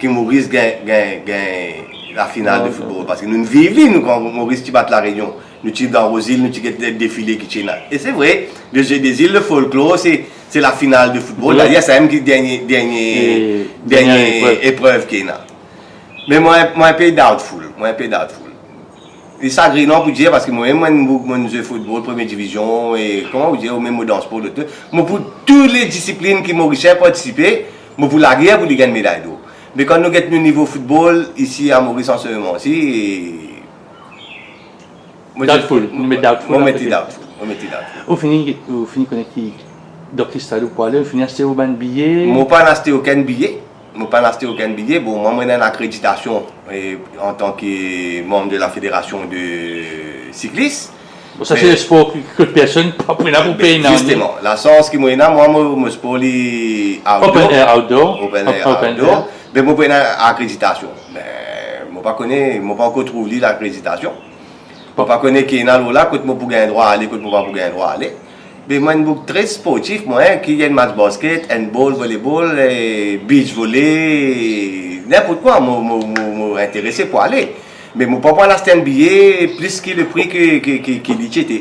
ki Moris gagn, gagn, gagn lafinal de foutbol. Parski nou viv li, nou, kan Moris ti bat La Réunion, nou ti dan Rozil, nou ti get defile ki ti ena. E se vre, le Jeux des Îles, le folklor, se, se lafinal de foutbol. Dayer, sa mem ki dernie, dernie, dernie eprev ki ena. Me mwa, mwa enpe doubtful, mwa enpe doubtful. Li sagrinan pou dir, parski mwa mem, mwa, mo, mo zwe foutbol, premie divizion, e kouma ou dir, ou mem mo dans pou lot. Mo pou tou le disiplin ki Morisien partisipe, mo pou lager pou li gagn meday dor. Me kan nou get nou nivo foutbol isi a Moris an se moman si, e Doubtful, mo met doubtful. Mo met li doubtful, mo met li doubtful. Ou fini, ou fini kone ki, dan ki stad ou pou ale, ou fini aste ou bann biye? Mo pa'nn aste okenn biye. Mo pa'nn aste okenn biye. Bon, mwa, mo ena enn akreditasion, e, antan ki manm de la Fédération de Cyclisme. Bon, sa se spor ki, ki personn pa pou ena pou pey nanye. Zisteman, lasans ki mo ena, mwa, mo, mo spor li outdoor. Open air, outdoor. Open air, outdoor. Me mo pou ena akreditasion. Me mo pa kone, mo pa ankor trouv li, lakreditasion. Mo pa kone ki ena lor la, kot mo pou gagn drwa ale, kot mo pa pou gagn drwa ale. Me mwa enn boug tre sportif, mwa, hein, ki enn match basket, handball, volleyball, e, beach volley, ninport kwa, mo, mo, mo, mo interese pou ale. Me mo pa pou al aste enn biye plis ki le pri ki, ki, ki, ki li ti ete.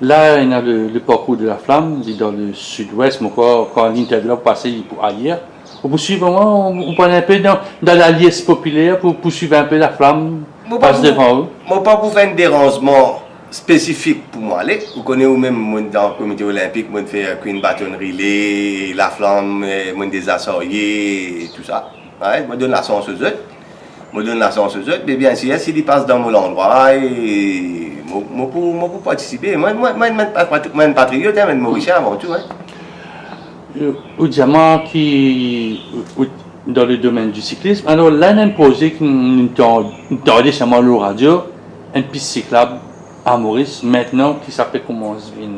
La, ena le, le parcours de la flamme, li dan le sud-ouest, mo krwar, kan linterview la pou pase, li pou ayer. Ou pou swiv vremem, ou, ou pou al inpe dan, dan lalies popiler pou, pou swiv inpe laflam pas devan ou? Mo pa pou fer enn deranzman spesifik pou mo ale. Ou kone ou mem, mo dan komite olinpik, mo fer Queen Baton Relay, laflam, eh, mo deza sarye, e tou sa. Right? Mo donn lasans lezot. Mo donn lasans lezot, me biensir, si li pas dan mo landrwa, e mo, mo pou, mo pou partisipe. Mwa, mwa, mwa, mwa enn patri-, mwa enn patriot, hein, mwa enn Morisien avan tou, hein. Euh, ou dir mwa ki, ou, ou, dan le domenn di siklism, alor la, ena enn proze ki nou, nou tande selman lor radio, enn pis siklab a Moris, mintnan ki sa pe koumans vinn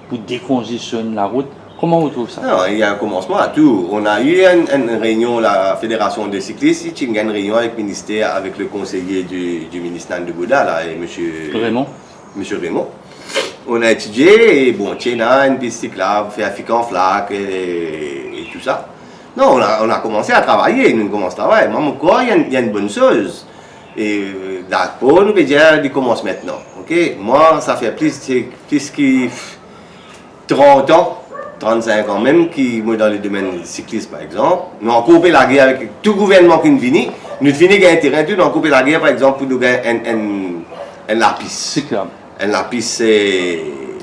pou dekonjestionn larout. Kouma ou trouv sa? Non, il y a un commencement à tout. On a eu une, une réunion, la fédération de cyclistes, ti gagn enn réunion avec ministère, avec le conseiller du, du ministre Nando Bouda, là, et monsieur Raymond. Monsieur Raymond. On a étudié, et bon, ti ena enn pis siklab, fer fik an flak, et, et tout ça. Non, on a, on a commencé à travailler, nou koumans travay. Mwa, mo krwar, il y a une, il y a une bonne chose. E, euh, dakor, nou pe dir, li koumans mintnan, ok? Mwa, sa fer plis, se plis ki trant an, trannsink an mem ki mo dan le domenn siklism, par exanp. Nou ankor pe lager avek tou gouvernman ki vini. Nou fini gagn terin tou, nou ankor pe lager, par exanp, pou nou gagn enn, enn, Enn lapis. Siklab. Enn lapis, eh,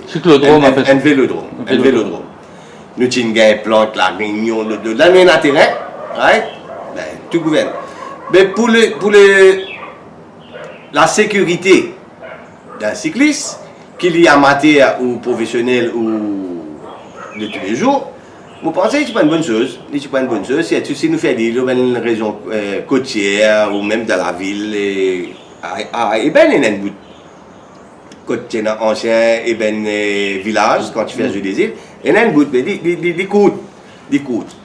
siklodrom, enn, enn, apel sa, enn velodrom. Enn enn velodrom. Velodrom. Nou ti gagn plant La Réunion, lot, lot. La nou ena terin, right? Ben, tou gouvern. Me pou le, pou le, la sekirite dan siklis, ki li amater ou profesionel ou de toulezour, mo panse li ti pa enn bonn soz. Li ti pa enn bonn soz, sirtou si nou fer li lor bann rezon, eh, kotier ou mem dan lavil, eh, a, a, e ben, ena enn bout kot ti ena ansien Eben, eh, Vilaz, kan ti fer Zwe Dezil, ena enn bout, me li, li, li, li kourt, li kourt.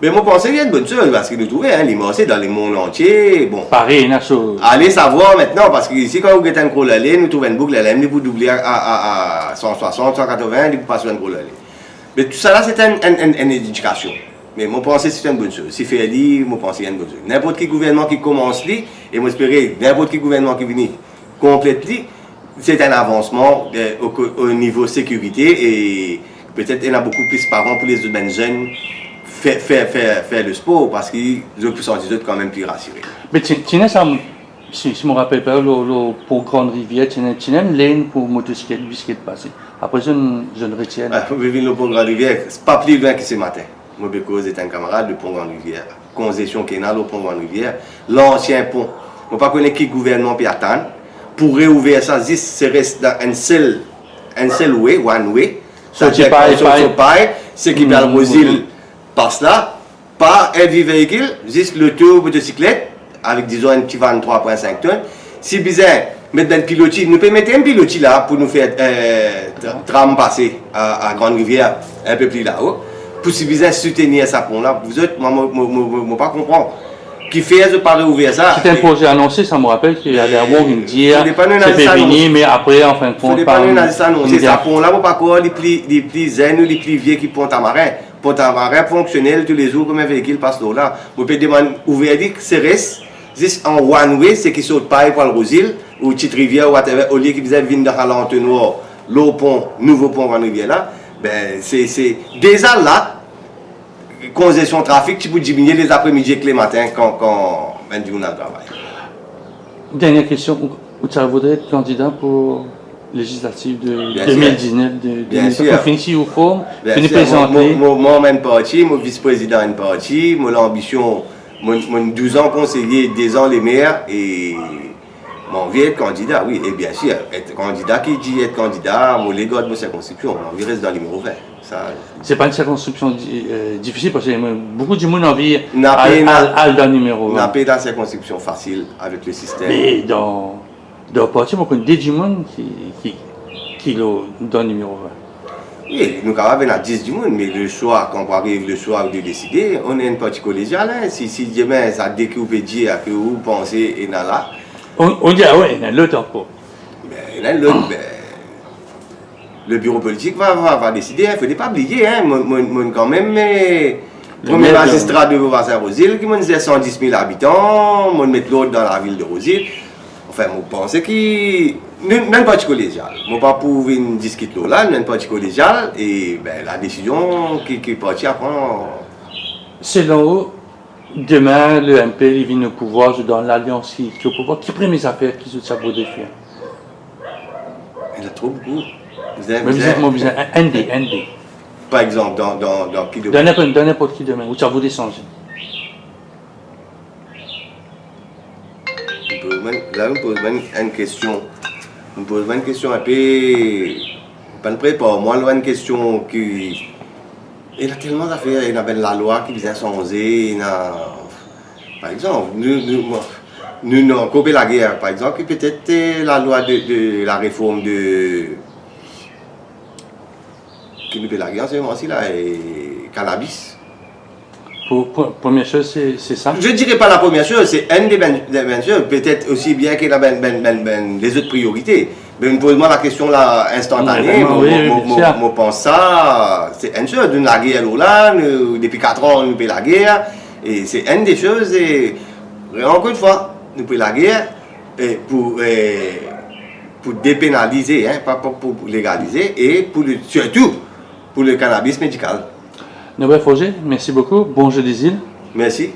Me mo panse li enn bonn soz, parski nou trouve, hein, li marse dan lemond antie, bon. Parey, ena so... Ale savwar aster, parski isi, kan ou get enn Corolla, nou trouv enn boug, lerla li pou double a, a, a, a san swasant, san katrovin, li pou pas lor enn Corolla. Me tousala, se enn, enn, enn, enn edikasion. Me mo panse se enn bonn soz. Si fer li, mo panse enn bonn soz. Ninport ki gouvernman ki koumans li, e mo espere ninport ki gouvernman ki vini konplet li, se enn avansman, eh, o ko-, o nivo sekirite, e petet ena boukou plis paran pou les bann zenn fer, fer, fer, fer lespor, parski zot pou santi zot kanmem pli rasire. Me ti, ti ena sa, si, si mo rapel bien, lor, lor pon Grann Rivier, ti ena, ti ena enn lane pou motosiklet, bisiklet pase. Apre, zot, zot retir. Ah, pou vinn lor pon Grann Rivier, pa pli lwin ki se matin. Mo pe koz ek enn kamarad, le pon Grann Rivier. Konzesion ki ena lor pon Grann Rivier. Lansien pon. Mo pa kone ki gouvernman pe atann pou reouver sa, zis se res dan enn sel, enn sel way, one way. Sa dir, sot Pay, sot Pay, seki pe al Rozil, pas la, pa enn vye veikil, zis loto, motosiklet, avek, dizon, enn ti vann trwa pwin sink tonn. Si bizin met bann piloti, nou pe met enn piloti la pou nou fer, eh, tra-, tram pase a, a Grann Rivier, enn pe pli lao, pou si bizin soutenir sa pon la. Zot, mwa, mo, mo pa konpran. Kifer zot pa reouver sa? Ti enn proze anonse sa, mo rapel ki Alain Wong inn dir, se pe vini, me apre, an fin de kont, fode pa nou ena zis anonse sa. Pon la, mo pa krwar li pli, li pli zenn ou li pli vye ki pon Tamarin. Pon Tamarin fonksionel toulezour, konbien veikil pas lor la. Mo pe demann ouver li, se res zis an one way, seki sot Pay pou al Rozil, ou Ti Rivier, ou whatever, olie ki bizin vinn dan sa lantonwar, lor pon, nouvo pon Grann Rivier la, ben, se, se deza la, konzesion trafik ti pou diminie lezapremidi ek lematin kan, kan bann dimoun al travay. Dernie kestion, ou, ou ti a voudre et kandida pou lezislatif de de mil diznef, de de mil diznef? Bien sir. Ou fini si ou form, fini prezante. Mo, mo, mo, mo enn parti, mo vis-prezidan enn parti, mo lanbision, mo, mo douz an konseye, de zan lemer, e mo anvi et kandida, wi, e bien sir, et kandida ki dir et kandida, mo le gard mo sirkonskripsion, mo anvi res dan nimero vin. Sa, se pa enn sirkonskripsion di-, eh, difisil, parski boukou dimoun anvi al, al, al dan nimero vin. Napa, napa sirkonskripsion fasil avek le sistem. Me dan, dan parti, mo konn de dimoun ki, ki, ki lor, dan nimero vin. Wi, nou kapav ena dis dimoun, me le swa, kan pou ariv le swa de deside, nou ena enn parti kolegial, hein. Si, si demin, sa de ki ou pe dir, ki ou panse ena la. Ou, ou dir, ah wi, ena lot ankor. Ben, ena lot, ben, le biro politik va, va, va deside, hein. Fode pa bliye, hein, mo, mo, mo kanmem, eh, premie mazistra de Vovasin Rozil, ki mo zer san dis mil abitan, mo met lord dan lavil de Rozil. Anfin, mo panse ki nou, nou enn parti kolegial. Mo pa pou vinn diskit lor la, nou enn parti kolegial, e, ben, la desizion ki, ki parti a pran. Selon ou, demin, le M P, li vinn o pouvwar, zot dan lalians ki, ki o pouvwar, ki premie zafer ki zot ti a pou fer? Ena tro boukou. Me bizin, mo bizin enn, enn de, enn de. Par exanp, dan, dan, dan ki domenn? Dan ninport, dan ninport ki domenn, ou ti a voudre sanze. Ou poz mwa, la, ou poz mwa enn, enn kestion. Ou poz mwa enn kestion enpe, pa prepar mwa lor enn kestion ki Ena telman zafer, ena bann lalwa ki bizin sanze, ena, par exanp, nou, nou, nou, nou ankor pe lager, par exanp, ki petet, eh, lalwa de, de la reform de, ki nou pe lager an se moman si la, eh, kanabis. Pou, pou, premie soz, se, se sa? Je dirais pas la première chose, c'est une des ben-, des bonnes choses. Petet osi bien ki ena bann, bann, bann, bann, lezot priorite. Me ou poz mwa la kestion la instantane, mo, mo, mo, mo pans sa, se enn soz, nou lager lor la, nou, depi kat an, nou pe lager, e se enn de soz, e, ankor enn fwa, nou pe lager, e pou, e, pou depenalize, hein, pa, pa pou legalize, e pou le, sirtou pou le kanabis medikal. Norbert Forger, mersi boukou, bon Zwe Dezil. Mersi.